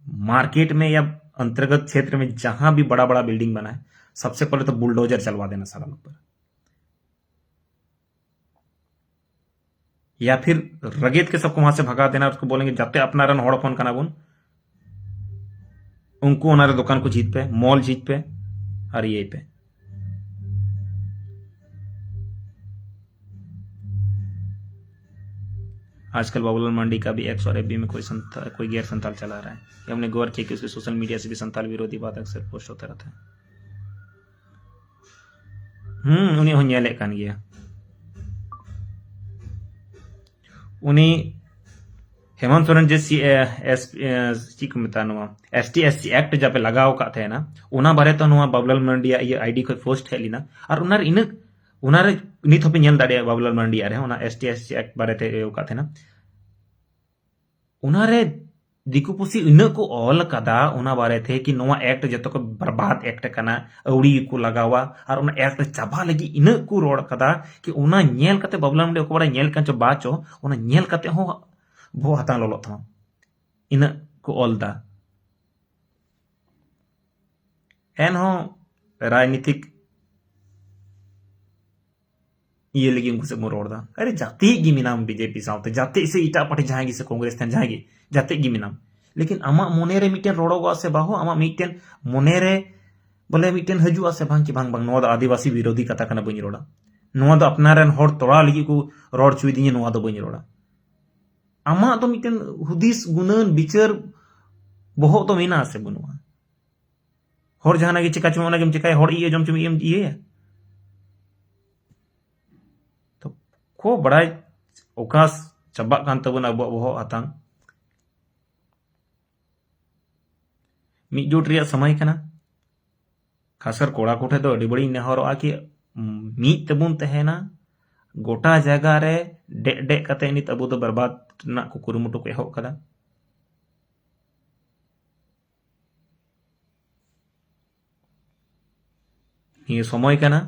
मार्केट में या अंतर्गत क्षेत्र में जहां भी बड़ा बड़ा बिल्डिंग बना है, सबसे पहले तो बुलडोजर चलवा देना सारा लोग पर। या फिर रगेद के सबको वहां से भगा देना, उसको बोलेंगे, "जाते अपना रन हड़पन का ना बोन, उनको उनारे दुकान को जीत पे, मॉल जीत पे, और ये पे।" आजकल बाबूलाल मंडी का भी एक्स और एफ बी में कोई संता-, कोई गैर संताल चला रहा है। ये हमने गौर किया कि उसके सोशल मीडिया से भी संताल विरोधी बात अक्सर पोस्ट होता रहता है। ᱦᱩᱸ, ᱩᱱᱤ ᱦᱚᱸ ᱧᱮᱞᱮᱫ ᱠᱟᱱ ᱜᱮᱭᱟ᱾ ᱩᱱᱤ ᱦᱮᱢᱚᱱᱛ ᱥᱚᱨᱮᱱ ᱡᱮ ᱥᱤ-, ᱮ, ᱮᱥ-, ᱮ, ᱪᱮᱫ ᱠᱚ ᱢᱮᱛᱟᱜᱼᱟ, ᱱᱚᱣᱟ S T S C act ᱡᱟᱯᱮ ᱞᱟᱜᱟᱣ ᱟᱠᱟᱫ ᱛᱟᱦᱮᱱᱟ, ᱚᱱᱟ ᱵᱟᱨᱮ ᱛᱮ ᱱᱚᱣᱟ ᱵᱟᱵᱩᱞᱟᱞ ᱢᱟᱨᱰᱤᱭᱟᱜ ᱤᱭᱟᱹ ᱟᱭ ᱰᱤ ᱠᱷᱚᱱ ᱯᱳᱥᱴ ᱦᱮᱡ ᱞᱮᱱᱟ᱾ ᱟᱨ ᱚᱱᱟᱨᱮ ᱤᱱᱟᱹ, ᱚᱱᱟᱨᱮ ᱱᱤᱛ ᱦᱚᱸᱯᱮ ᱧᱮᱞ ᱫᱟᱲᱮᱭᱟᱜᱼᱟ ᱵᱟᱵᱩᱞᱟᱞ ᱢᱟᱨᱰᱤᱭᱟᱜ ᱨᱮᱦᱚᱸ ᱚᱱᱟ S T S C act ᱵᱟᱨᱮ ᱛᱮ ᱤᱭᱟᱹ ᱟᱠᱟᱫ ᱛᱟᱦᱮᱱᱟ᱾ ᱚᱱᱟᱨᱮ ᱫᱤᱠᱩ ᱯᱩᱥᱤ ᱤᱱᱟᱹᱜ ᱠᱚ ᱚᱞ ᱠᱟᱫᱟ ᱚᱱᱟ ᱵᱟᱨᱮᱛᱮ ᱠᱤ ᱱᱚᱣᱟ ᱮᱠᱴ ᱡᱚᱛᱚ ᱠᱚ ᱵᱟᱨᱵᱟᱫ ᱮᱠᱴ ᱠᱟᱱᱟ, ᱟᱹᱣᱲᱤ ᱜᱮᱠᱚ ᱞᱟᱜᱟᱣᱟ, ᱟᱨ ᱚᱱᱟ ᱮᱠᱴ ᱪᱟᱵᱟ ᱞᱟᱹᱜᱤᱫ ᱤᱱᱟᱹᱜ ᱠᱚ ᱨᱚᱲ ᱠᱟᱫᱟ ᱠᱤ ᱚᱱᱟ ᱧᱮᱞ ᱠᱟᱛᱮ ᱵᱟᱵᱩᱞᱟᱞ ᱢᱟᱨᱰᱤ ᱚᱠᱚᱭ ᱵᱟᱲᱟᱭ ᱧᱮᱞ ᱠᱟᱱ ᱪᱚ ᱵᱟ ᱪᱚ, ᱚᱱᱟ ᱧᱮᱞ ᱠᱟᱛᱮ ᱦᱚᱸ ᱵᱚᱦᱚᱜ ᱦᱟᱛᱟᱝ ᱞᱚᱞᱚᱜ ᱛᱟᱢᱟ᱾ ᱤᱱᱟᱹᱜ ᱠᱚ ᱚᱞ ᱫᱟ᱾ ᱮᱱᱦᱚᱸ ᱨᱟᱡᱽᱱᱤᱛᱤᱠ ᱤᱭᱟᱹ ᱞᱟᱹᱜᱤᱫ ᱩᱱᱠᱩ ᱥᱮᱫ ᱵᱚᱱ ᱨᱚᱲ ᱫᱟ᱾ ᱟᱨᱮ ᱡᱟᱛᱮ ᱜᱮ ᱢᱮᱱᱟᱢ ᱵᱤ ᱡᱮ ᱯᱤ ᱥᱟᱶᱛᱮ, ᱡᱟᱛᱮ ᱥᱮ ᱮᱴᱟᱜ ᱯᱟᱨᱴᱤ ᱡᱟᱦᱟᱸᱭ ᱜᱮ ᱥᱮ ᱠᱚᱝᱜᱨᱮᱥ ᱛᱟᱦᱮᱱ ᱡᱟᱦᱟᱸᱭ ᱜᱮ, ᱡᱟᱛᱮ ᱜᱮ ᱢᱮᱱᱟᱢ᱾ ᱞᱮᱠᱤᱱ ᱟᱢᱟᱜ ᱢᱚᱱᱮᱨᱮ ᱢᱤᱫᱴᱮᱱ ᱨᱚᱲᱚᱜᱚᱜᱼᱟ ᱥᱮ ᱵᱟᱹᱦᱩ, ᱟᱢᱟᱜ ᱢᱤᱫᱴᱮᱱ ᱢᱚᱱᱮᱨᱮ ᱵᱚᱞᱮ ᱢᱤᱫᱴᱮᱱ ᱦᱤᱡᱩᱜᱼᱟ ᱥᱮ ᱵᱟᱝ ᱠᱤ ᱵᱟᱝ, ᱵᱟᱝ, ᱱᱚᱣᱟ ᱫᱚ ᱟᱹᱫᱤᱵᱟᱹᱥᱤ ᱵᱤᱨᱳᱫᱷᱤ ᱠᱟᱛᱷᱟ ᱠᱟᱱᱟ, ᱵᱟᱹᱧ ᱨᱚᱲᱟ᱾ ᱱᱚᱣᱟ ᱫᱚ ᱟᱯᱱᱟᱨ ᱨᱮᱱ ᱦᱚᱲ ᱛᱚᱲᱟᱣ ᱞᱟᱹᱜᱤᱫ ᱠᱚ ᱨᱚᱲ ᱦᱚᱪᱚᱭᱮᱫᱤᱧᱟ, ᱱᱚᱣᱟ ᱫᱚ ᱵᱟᱹᱧ ᱨᱚᱲᱟ᱾ ᱟᱢᱟᱜ ᱫᱚ ᱢᱤᱫᱴᱮᱱ ᱦᱩᱫᱤᱥ, ᱜᱩᱱᱟᱹᱱ, ᱵᱤᱪᱟᱹᱨ ᱵᱚᱦᱚᱜ ᱫᱚ ᱢᱮᱱᱟᱜᱼᱟ ᱥᱮ ᱵᱟᱹᱱᱩᱜᱼᱟ? ᱦᱚᱲ ᱡᱟᱦᱟᱱᱟᱜ ᱜᱮ ᱪᱮᱠᱟ ᱪᱚᱝ, ᱚᱱᱟ ᱜᱮᱢ ᱪᱮᱠᱟᱭᱟ, ᱦᱚᱲ ᱤᱭᱟᱹ ᱡᱚᱢ ᱪᱚᱢ ᱤᱭᱟᱹᱢ ᱤᱭᱟᱹᱭᱟ᱾ ᱛᱚ, ᱠᱚ ᱵᱟᱲᱟᱭ ᱚᱠᱟ ᱪᱟᱵᱟᱜ ᱠᱟᱱ ᱛᱟᱵᱚᱱᱟ ᱟᱵᱚᱣᱟᱜ ᱵᱚᱦᱚᱜ ᱦᱟᱛᱟᱝ᱾ ᱢᱤᱫ ᱡᱳᱴ ᱨᱮᱭᱟᱜ ᱥᱚᱢᱚᱭ ᱠᱟᱱᱟ᱾ ᱠᱷᱟᱥᱠᱟᱨ ᱠᱚᱲᱟ ᱠᱚᱴᱷᱮᱱ ᱫᱚ ᱟᱹᱰᱤ ᱵᱟᱹᱲᱤᱡ ᱤᱧ ᱱᱮᱦᱚᱨᱚᱜᱼᱟ ᱠᱤ ᱢᱤᱫ ᱛᱮᱵᱚᱱ ᱛᱟᱦᱮᱱᱟ᱾ ᱜᱚᱴᱟ ᱡᱟᱭᱜᱟ ᱨᱮ ᱰᱮᱜ ᱰᱮᱜ ᱠᱟᱛᱮ ᱱᱤᱛ ᱟᱵᱚ ᱫᱚ ᱵᱮᱨᱵᱟᱫ ᱨᱮᱱᱟᱜ ᱠᱚ ᱠᱩᱨᱩᱢᱩᱴᱩ ᱠᱚ ᱮᱦᱚᱵ ᱠᱟᱫᱟ᱾ ᱱᱤᱭᱟᱹ ᱥᱚᱢᱚᱭ ᱠᱟᱱᱟ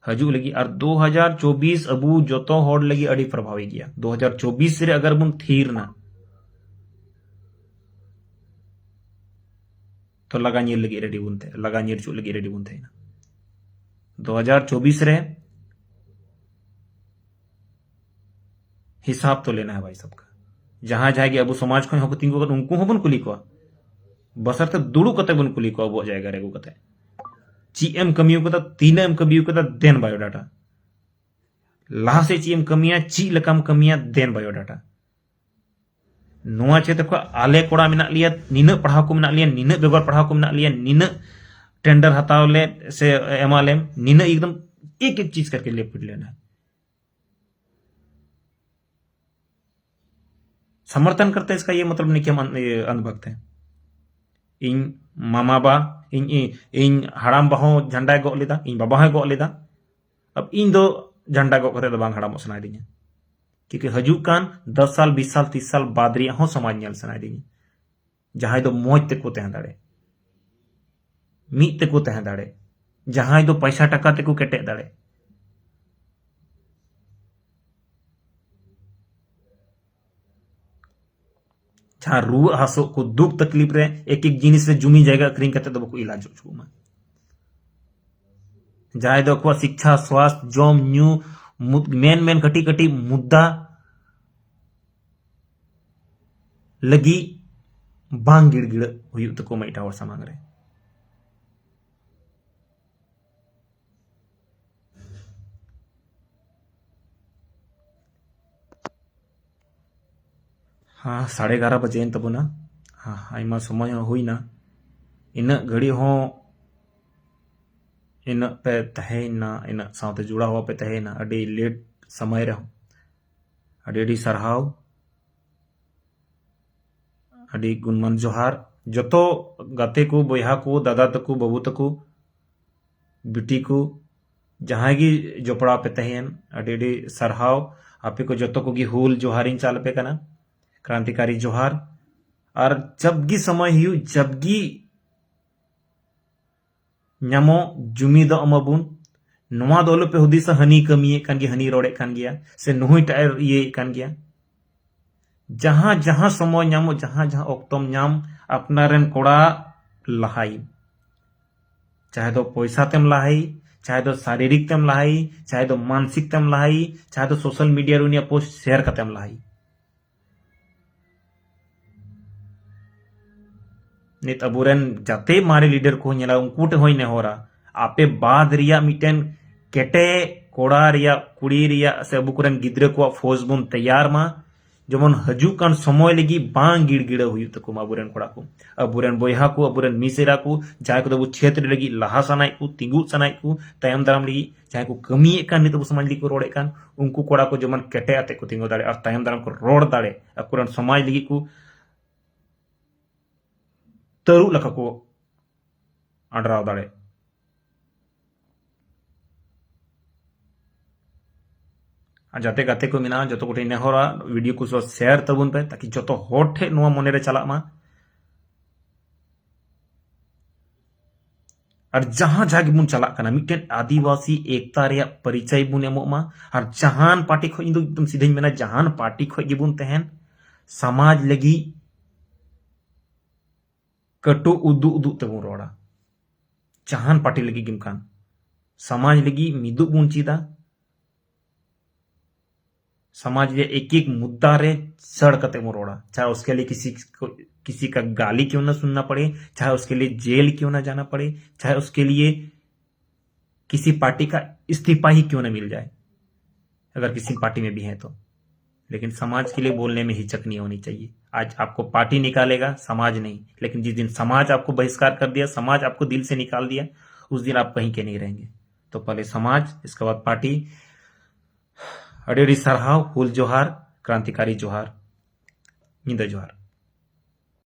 ᱦᱤᱡᱩᱜ ᱞᱟᱹᱜᱤᱫ, ᱟᱨ ᱫᱩ ᱦᱟᱡᱟᱨ ᱪᱚᱵᱵᱤᱥ ᱟᱵᱚ ᱡᱚᱛᱚ ᱦᱚᱲ ᱞᱟᱹᱜᱤᱫ ᱟᱹᱰᱤ ᱯᱨᱚᱵᱷᱟᱵᱤ ᱜᱮᱭᱟ᱾ ᱫᱩ ᱦᱟᱡᱟᱨ ᱪᱚᱵᱵᱤᱥ ᱨᱮ ᱟᱜᱟᱨ ᱵᱚᱱ ᱛᱷᱤᱨ ᱱᱟ, ᱛᱚ ᱞᱟᱜᱟ ᱧᱤᱨ ᱞᱟᱹᱜᱤᱫ ᱨᱮᱰᱤ ᱵᱚᱱ ᱛᱟᱦᱮᱸ, ᱞᱟᱜᱟ ᱧᱤᱨ ᱦᱚᱪᱚᱜ ᱞᱟᱹᱜᱤᱫ ᱨᱮᱰᱤ ᱵᱚᱱ ᱛᱟᱦᱮᱱᱟ᱾ ᱫᱩ ᱦᱟᱡᱟᱨ ᱪᱚᱵᱵᱤᱥ ᱨᱮ ᱦᱤᱥᱟᱵ ᱛᱚ ᱞᱮᱱᱟ ᱦᱟᱭ ᱵᱷᱟᱭ ᱥᱟᱵ ᱠᱟ᱾ ᱡᱟᱦᱟᱸᱭ ᱡᱟᱦᱟᱸᱭ ᱜᱮ ᱟᱵᱚ ᱥᱚᱢᱟᱡᱽ ᱠᱷᱚᱱ ᱦᱚᱸᱠᱚ ᱛᱤᱸᱜᱩ ᱟᱠᱟᱱ, ᱩᱱᱠᱩ ᱦᱚᱸᱵᱚᱱ ᱠᱩᱞᱤ ᱠᱚᱣᱟ᱾ ᱵᱟᱥᱟᱨ ᱛᱮ ᱫᱩᱲᱩᱵ ᱠᱟᱛᱮ ᱵᱚᱱ ᱠᱩᱞᱤ ᱠᱚᱣᱟ, ᱟᱵᱚᱣᱟᱜ ᱡᱟᱭᱜᱟ ᱨᱮ ᱟᱹᱜᱩ ᱠᱟᱛᱮ᱾ ᱪᱮᱫ ᱮᱢ ᱠᱟᱹᱢᱤ ᱠᱟᱫᱟ, ᱛᱤᱱᱟᱹᱜ ᱮᱢ ᱠᱟᱹᱢᱤ ᱠᱟᱫᱟ, ᱫᱮᱱ ᱵᱟᱭᱳᱰᱟᱴᱟ᱾ ᱞᱟᱦᱟ ᱥᱮᱫ ᱪᱮᱫ ᱮᱢ ᱠᱟᱹᱢᱤᱭᱟ, ᱪᱮᱫ ᱞᱮᱠᱟᱢ ᱠᱟᱹᱢᱤᱭᱟ, ᱫᱮᱱ ᱵᱟᱭᱳᱰᱟᱴᱟ᱾ ᱱᱚᱣᱟ ᱪᱮᱫ ᱠᱚ, ᱟᱞᱮ ᱠᱚᱲᱟ ᱢᱮᱱᱟᱜ ᱞᱮᱭᱟ, ᱱᱤᱱᱟᱹᱜ ᱯᱟᱲᱦᱟᱣ ᱠᱚ ᱢᱮᱱᱟᱜ ᱞᱮᱭᱟ, ᱱᱤᱱᱟᱹᱜ ᱵᱮᱜᱚᱨ ᱯᱟᱲᱦᱟᱣ ᱠᱚ ᱢᱮᱱᱟᱜ ᱞᱮᱭᱟ, ᱱᱤᱱᱟᱹᱜ ᱴᱮᱱᱰᱟᱨ ᱦᱟᱛᱟᱣ ᱞᱮ ᱥᱮ ᱮᱢᱟ ᱞᱮᱢ, ᱱᱤᱱᱟᱹᱜ ᱮᱠᱫᱚᱢ ᱮᱠ ᱮᱠ ᱪᱤᱡᱽ ᱠᱟᱨᱠᱮ ᱞᱮ ᱯᱤᱴ ᱞᱮᱱᱟ᱾ समर्थन करते हैं इसका, ये मतलब नहीं कि हम अंध-, ये अंधभक्त हैं। ᱤᱧ ᱢᱟᱢᱟ ᱵᱟ, ᱤᱧ, ᱤᱧ, ᱤᱧ ᱦᱟᱲᱟᱢ ᱵᱟ ᱦᱚᱸ ᱡᱷᱟᱱᱰᱟᱭ ᱜᱚᱜ ᱞᱮᱫᱟ, ᱤᱧ ᱵᱟᱵᱟ ᱦᱚᱸᱭ ᱜᱚᱜ ᱞᱮᱫᱟ᱾ ᱟᱵ ᱤᱧ ᱫᱚ ᱡᱷᱟᱱᱰᱟ ᱜᱚᱜ ᱠᱟᱛᱮ ᱫᱚ ᱵᱟᱝ ᱦᱟᱲᱟᱢᱚᱜ ᱥᱟᱱᱟᱭᱮᱫᱤᱧᱟ, ᱠᱤᱭᱩᱠᱤ ᱦᱤᱡᱩᱜ ᱠᱟᱱ ᱫᱚᱥ ᱥᱟᱞ, ᱵᱤᱥ ᱥᱟᱞ, ᱛᱤᱥ ᱥᱟᱞ ᱵᱟᱫ ᱨᱮᱭᱟᱜ ᱦᱚᱸ ᱥᱚᱢᱟᱡᱽ ᱧᱮᱞ ᱥᱟᱱᱟᱭᱮᱫᱤᱧᱟ᱾ ᱡᱟᱦᱟᱸᱭ ᱫᱚ ᱢᱚᱡᱽ ᱛᱮᱠᱚ ᱛᱟᱦᱮᱸ ᱫᱟᱲᱮ, ᱢᱤᱫ ᱛᱮᱠᱚ ᱛᱟᱦᱮᱸ ᱫᱟᱲᱮ, ᱡᱟᱦᱟᱸᱭ ᱫᱚ ᱯᱚᱭᱥᱟ ᱴᱟᱠᱟ ᱛᱮᱠᱚ ᱠᱮᱴᱮᱡ ᱫᱟᱲᱮ, ᱡᱟᱦᱟᱸ ᱨᱩᱣᱟᱹᱜ ᱦᱟᱹᱥᱩᱜ ᱠᱚ, ᱫᱩᱠ ᱛᱟᱠᱞᱤᱯ ᱨᱮ ᱮᱠ ᱮᱠ ᱡᱤᱱᱤᱥ ᱨᱮ ᱡᱩᱢᱤ ᱡᱟᱭᱜᱟ ᱟᱹᱠᱷᱨᱤᱧ ᱠᱟᱛᱮ ᱫᱚ ᱵᱟᱠᱚ ᱤᱞᱟᱡ ᱦᱚᱪᱚᱜ ᱢᱟ᱾ ᱡᱟᱦᱟᱸᱭ ᱫᱚ ᱟᱠᱚᱣᱟᱜ ᱥᱤᱠᱪᱷᱟ, ᱥᱣᱟᱥᱛᱷ, ᱡᱚᱢ ᱧᱩ, ᱢᱩᱫ-, ᱢᱮᱱ ᱢᱮᱱ ᱠᱟᱹᱴᱤᱡ ᱠᱟᱹᱴᱤᱡ ᱢᱩᱫᱽᱫᱟ ᱞᱟᱹᱜᱤᱫ ᱵᱟᱝ ᱜᱤᱲᱜᱤᱲᱟᱹᱜ ᱦᱩᱭᱩᱜ ᱛᱟᱠᱚ ᱢᱟ ᱮᱴᱟᱜ ᱦᱚᱲ ᱥᱟᱢᱟᱝ ᱨᱮ᱾ ᱦᱮᱸ, ᱥᱟᱲᱮ ᱮᱜᱟᱨᱚ ᱵᱟᱡᱮᱭᱮᱱ ᱛᱟᱵᱚᱱᱟ᱾ ᱦᱮᱸ, ᱟᱭᱢᱟ ᱥᱚᱢᱚᱭ ᱦᱚᱸ ᱦᱩᱭᱱᱟ᱾ ᱤᱱᱟᱹᱜ ᱜᱷᱟᱹᱲᱤᱡ ᱦᱚᱸ, ᱤᱱᱟᱹᱜ ᱯᱮ ᱛᱟᱦᱮᱸᱭᱮᱱᱟ, ᱤᱱᱟᱹᱜ ᱥᱟᱶᱛᱮ ᱡᱚᱲᱟᱣ ᱯᱮ ᱛᱟᱦᱮᱸᱭᱮᱱᱟ, ᱟᱹᱰᱤ ᱞᱮᱴ ᱥᱚᱢᱚᱭ ᱨᱮᱦᱚᱸ ᱟᱹᱰᱤ ᱟᱹᱰᱤ ᱥᱟᱨᱦᱟᱣ᱾ ᱟᱹᱰᱤ ᱜᱩᱱᱢᱟᱱ ᱡᱚᱦᱟᱨ᱾ ᱡᱚᱛᱚ ᱜᱟᱛᱮ ᱠᱚ, ᱵᱚᱭᱦᱟ ᱠᱚ, ᱫᱟᱫᱟ ᱛᱟᱠᱚ, ᱵᱟᱹᱵᱩ ᱛᱟᱠᱚ, ᱵᱤᱴᱤ ᱠᱚ, ᱡᱟᱦᱟᱸᱭ ᱜᱮ ᱡᱚᱯᱲᱟᱣ ᱯᱮ ᱛᱟᱦᱮᱸᱭᱮᱱ, ᱟᱹᱰᱤ ᱟᱹᱰᱤ ᱥᱟᱨᱦᱟᱣ᱾ ᱟᱯᱮ ᱠᱚ ᱡᱚᱛᱚ ᱠᱚᱜᱮ ᱦᱩᱞ ᱡᱚᱦᱟᱨᱤᱧ ᱪᱟᱞ ᱟᱯᱮ ᱠᱟᱱᱟ, ᱠᱨᱟᱱᱛᱤᱠᱟᱨᱤ ᱡᱚᱦᱟᱨ᱾ ᱟᱨ ᱡᱟᱵᱜᱤ ᱥᱚᱢᱚᱭ ᱦᱩᱭᱩᱜ, ᱡᱟᱵᱜᱤ ᱧᱟᱢᱚᱜ, ᱡᱩᱢᱤᱫᱚᱜ ᱢᱟᱵᱚᱱ᱾ ᱱᱚᱣᱟ ᱫᱚ ᱟᱞᱚᱯᱮ ᱦᱩᱫᱤᱥᱟ, ᱦᱟᱹᱱᱤ ᱠᱟᱹᱢᱤᱭᱮᱫ ᱠᱟᱱ ᱜᱮᱭᱟ, ᱦᱟᱹᱱᱤ ᱨᱚᱲᱮᱫ ᱠᱟᱱ ᱜᱮᱭᱟ, ᱥᱮ ᱱᱩᱭ ᱴᱟᱜ ᱮ ᱤᱭᱟᱹᱭᱮᱫ ᱠᱟᱱ ᱜᱮᱭᱟ᱾ ᱡᱟᱦᱟᱸ ᱡᱟᱦᱟᱸ ᱥᱚᱢᱚᱭ ᱧᱟᱢᱚᱜ, ᱡᱟᱦᱟᱸ ᱡᱟᱦᱟᱸ ᱚᱠᱛᱚᱢ ᱧᱟᱢ, ᱟᱯᱱᱟᱨ ᱨᱮᱱ ᱠᱚᱲᱟ ᱞᱟᱦᱟᱭ᱾ ᱪᱟᱦᱮ ᱫᱚ ᱯᱚᱭᱥᱟ ᱛᱮᱢ ᱞᱟᱦᱟᱭ, ᱪᱟᱦᱮ ᱫᱚ ᱥᱟᱨᱤᱨᱤᱠ ᱛᱮᱢ ᱞᱟᱦᱟᱭ, ᱪᱟᱦᱮ ᱫᱚ ᱢᱟᱱᱥᱤᱠ ᱛᱮᱢ ᱞᱟᱦᱟᱭ, ᱪᱟᱦᱮ ᱫᱚ ᱥᱳᱥᱟᱞ ᱢᱤᱰᱤᱭᱟ ᱨᱮ ᱩᱱᱤᱭᱟᱜ ᱯᱳᱥᱴ ᱥᱮᱭᱟᱨ ᱠᱟᱛᱮᱢ ᱞᱟᱦᱟᱭ᱾ ᱱᱤᱛ ᱟᱵᱚᱨᱮᱱ ᱡᱟᱛᱮ ᱢᱟᱨᱮ ᱞᱤᱰᱟᱨ ᱠᱚ ᱧᱮᱞᱟ, ᱩᱱᱠᱩ ᱴᱷᱮᱱ ᱦᱚᱸᱧ ᱱᱮᱦᱚᱨᱟ, ᱟᱯᱮ ᱵᱟᱫ ᱨᱮᱭᱟᱜ ᱢᱤᱫᱴᱮᱱ ᱠᱮᱴᱮᱡ ᱠᱚᱲᱟ ᱨᱮᱭᱟᱜ, ᱠᱩᱲᱤ ᱨᱮᱭᱟᱜ ᱥᱮ ᱟᱵᱚ ᱠᱚᱨᱮᱱ ᱜᱤᱫᱽᱨᱟᱹ ᱠᱚᱣᱟᱜ ᱯᱷᱳᱨᱥ ᱵᱚᱱ ᱛᱮᱭᱟᱨ ᱢᱟ, ᱡᱮᱢᱚᱱ ᱦᱤᱡᱩᱜ ᱠᱟᱱ ᱥᱚᱢᱚᱭ ᱞᱟᱹᱜᱤᱫ ᱵᱟᱝ ᱜᱤᱲᱜᱤᱲᱟᱹ ᱦᱩᱭᱩᱜ ᱛᱟᱠᱚ ᱢᱟ ᱟᱵᱚᱨᱮᱱ ᱠᱚᱲᱟ ᱠᱚ, ᱟᱵᱚᱨᱮᱱ ᱵᱚᱭᱦᱟ ᱠᱚ, ᱟᱵᱚᱨᱮᱱ ᱢᱤᱥᱮᱨᱟ ᱠᱚ, ᱡᱟᱦᱟᱸᱭ ᱠᱚᱫᱚ ᱟᱵᱚ ᱪᱷᱮᱛᱨᱚ ᱞᱟᱹᱜᱤᱫ ᱞᱟᱦᱟ ᱥᱟᱱᱟᱭᱮᱫ ᱠᱚ, ᱛᱤᱸᱜᱩᱜ ᱥᱟᱱᱟᱭᱮᱫ ᱠᱚ, ᱛᱟᱭᱚᱢ ᱫᱟᱨᱟᱢ ᱞᱟᱹᱜᱤᱫ ᱡᱟᱦᱟᱸᱭ ᱠᱚ ᱠᱟᱹᱢᱤᱭᱮᱫ ᱠᱟᱱ, ᱱᱤᱛ ᱟᱵᱚ ᱥᱚᱢᱟᱡᱽ ᱞᱟᱹᱜᱤᱫ ᱠᱚ ᱨᱚᱲᱮᱫ ᱠᱟᱱ, ᱩᱱᱠᱩ ᱠᱚᱲᱟ ᱠᱚ ᱡᱮᱢᱚᱱ ᱠᱮᱴᱮᱡ ᱟᱛᱮ ᱠᱚ ᱛᱤᱸᱜᱩ ᱫᱟᱲᱮᱭᱟᱜ ᱟᱨ ᱛᱟᱭᱚᱢ ᱫᱟᱨᱟᱢ ᱠᱚ ᱨᱚᱲ ᱫᱟᱲᱮᱭᱟᱜ, ᱟᱠᱚᱨᱮᱱ ᱥᱚᱢᱟᱡᱽ ᱞᱟᱹᱜᱤᱫ ᱠᱚ ᱛᱟᱹᱨᱩᱵ ᱞᱮᱠᱟ ᱠᱚ ᱟᱰᱨᱟᱣ ᱫᱟᱲᱮᱭᱟᱜ᱾ ᱟᱨ ᱡᱟᱛᱮ ᱜᱟᱛᱮ ᱠᱚ ᱢᱮᱱᱟᱜᱼᱟ, ᱡᱚᱛᱚ ᱠᱚᱴᱷᱮᱱ ᱱᱮᱦᱚᱨᱟ, ᱵᱷᱤᱰᱤᱭᱳ ᱠᱚ ᱥᱮᱭᱟᱨ ᱛᱟᱵᱚᱱ ᱯᱮ, ᱛᱟᱠᱤ ᱡᱚᱛᱚ ᱦᱚᱲ ᱴᱷᱮᱱ ᱱᱚᱣᱟ ᱢᱚᱱᱮ ᱨᱮ ᱪᱟᱞᱟᱜ ᱢᱟ᱾ ᱟᱨ ᱡᱟᱦᱟᱸ ᱡᱟᱦᱟᱸ ᱜᱮᱵᱚᱱ ᱪᱟᱞᱟᱜ ᱠᱟᱱᱟ, ᱢᱤᱫᱴᱮᱱ ᱟᱹᱫᱤᱵᱟᱹᱥᱤ ᱮᱠᱛᱟ ᱨᱮᱭᱟᱜ ᱯᱚᱨᱤᱪᱚᱭ ᱵᱚᱱ ᱮᱢᱚᱜ ᱢᱟ᱾ ᱟᱨ ᱡᱟᱦᱟᱱ ᱯᱟᱨᱴᱤ ᱠᱷᱚᱱ, ᱤᱧ ᱫᱚ ᱮᱠᱫᱚᱢ ᱥᱤᱫᱷᱟᱹᱧ ᱢᱮᱱᱟ, ᱡᱟᱦᱟᱱ ᱯᱟᱨᱴᱤ ᱠᱷᱚᱱ ᱜᱮᱵᱚᱱ ᱛᱟᱦᱮᱱ, ᱥᱚᱢᱟᱡᱽ ᱞᱟᱹᱜᱤᱫ ᱠᱟᱹᱴᱩ ᱩᱫᱩᱜ ᱩᱫᱩᱜ ᱛᱮᱵᱚᱱ ᱨᱚᱲᱟ᱾ ᱡᱟᱦᱟᱱ ᱯᱟᱨᱴᱤ ᱞᱟᱹᱜᱤᱫ ᱜᱮᱢ ᱠᱟᱱ, ᱥᱚᱢᱟᱡᱽ ᱞᱟᱹᱜᱤᱫ ᱢᱤᱫᱩᱜ ᱵᱚᱱ ᱪᱮᱫᱟ, समाज ᱨᱮᱭᱟᱜ ᱮᱠ ᱮᱠ ᱢᱩᱫᱽᱫᱟ ᱨᱮ ᱥᱟᱹᱲ ᱠᱟᱛᱮ ᱵᱚᱱ ᱨᱚᱲᱟ, ᱪᱟᱦᱮ ᱩᱥᱠᱮ ᱞᱤᱭᱮ ᱠᱤᱥᱤ ᱠᱤᱥᱤ ᱠᱟ ᱜᱟᱞᱤ ᱠᱤᱭᱩ ᱱᱟ ᱥᱩᱱᱱᱟ ᱯᱟᱲᱮ, ᱪᱟᱦᱮ ᱩᱥᱠᱮ ᱞᱤᱭᱮ ᱡᱮᱞ ᱠᱤᱭᱩ ᱱᱟ ᱡᱟᱱᱟ ᱯᱟᱲᱮ, ᱪᱟᱦᱮ ᱩᱥᱠᱮ ᱞᱤᱭᱮ ᱠᱤᱥᱤ ᱯᱟᱨᱴᱤ ᱠᱟ ᱤᱥᱛᱤᱯᱟ ᱦᱤ ᱠᱤᱭᱩ ᱱᱟ ᱢᱤᱞ ᱡᱟᱭᱮ, ᱟᱜᱟᱨ ᱠᱤᱥᱤ ᱯᱟᱨᱴᱤ ᱢᱮ ᱵᱷᱤ ᱦᱮ ᱛᱚ, ᱞᱮᱠᱤᱱ ᱥᱟᱢᱟᱡᱽ ᱠᱮ ᱞᱤᱭᱮ ᱵᱚᱞᱱᱮ ᱢᱮ ᱦᱤᱪᱟᱠ ᱱᱤ ᱦᱳᱱᱤ ᱪᱟᱭᱤᱭᱮ᱾ ᱟᱡ ᱟᱯᱠᱳ ᱯᱟᱨᱴᱤ ᱱᱤᱠᱟᱞᱮᱜᱟ, ᱥᱟᱢᱟᱡᱽ ᱱᱤ, ᱞᱮᱠᱤᱱ ᱡᱤᱥ ᱫᱤᱱ ᱥᱟᱢᱟᱡᱽ ᱟᱯᱠᱳ ᱵᱟᱦᱤᱥᱠᱟᱨ ᱠᱟᱨ ᱫᱤᱭᱟ, ᱥᱟᱢᱟᱡᱽ ᱟᱯᱠᱳ ᱫᱤᱞ ᱥᱮ ᱱᱤᱠᱟᱞ ᱫᱤᱭᱟ, ᱩᱥ ᱫᱤᱱ ᱟᱯ ᱠᱟᱦᱤ ᱠᱮ ᱱᱤ ᱨᱮᱦᱮᱝᱜᱮ᱾ ᱛᱚ ᱯᱟᱦᱞᱮ ᱥᱟᱢᱟᱡᱽ, ᱤᱥᱠᱮ ᱵᱟᱫ ᱯᱟᱨᱴᱤ᱾ ᱟᱹᱰᱤ ᱟᱹᱰᱤ ᱥᱟᱨᱦᱟᱣ, ᱦᱩᱞ ᱡᱚᱦᱟᱨ, ᱠᱨᱟᱱᱛᱤᱠᱟᱨᱤ ᱡᱚᱦᱟᱨ, ᱧᱤᱫᱟᱹ ᱡᱚᱦᱟᱨ᱾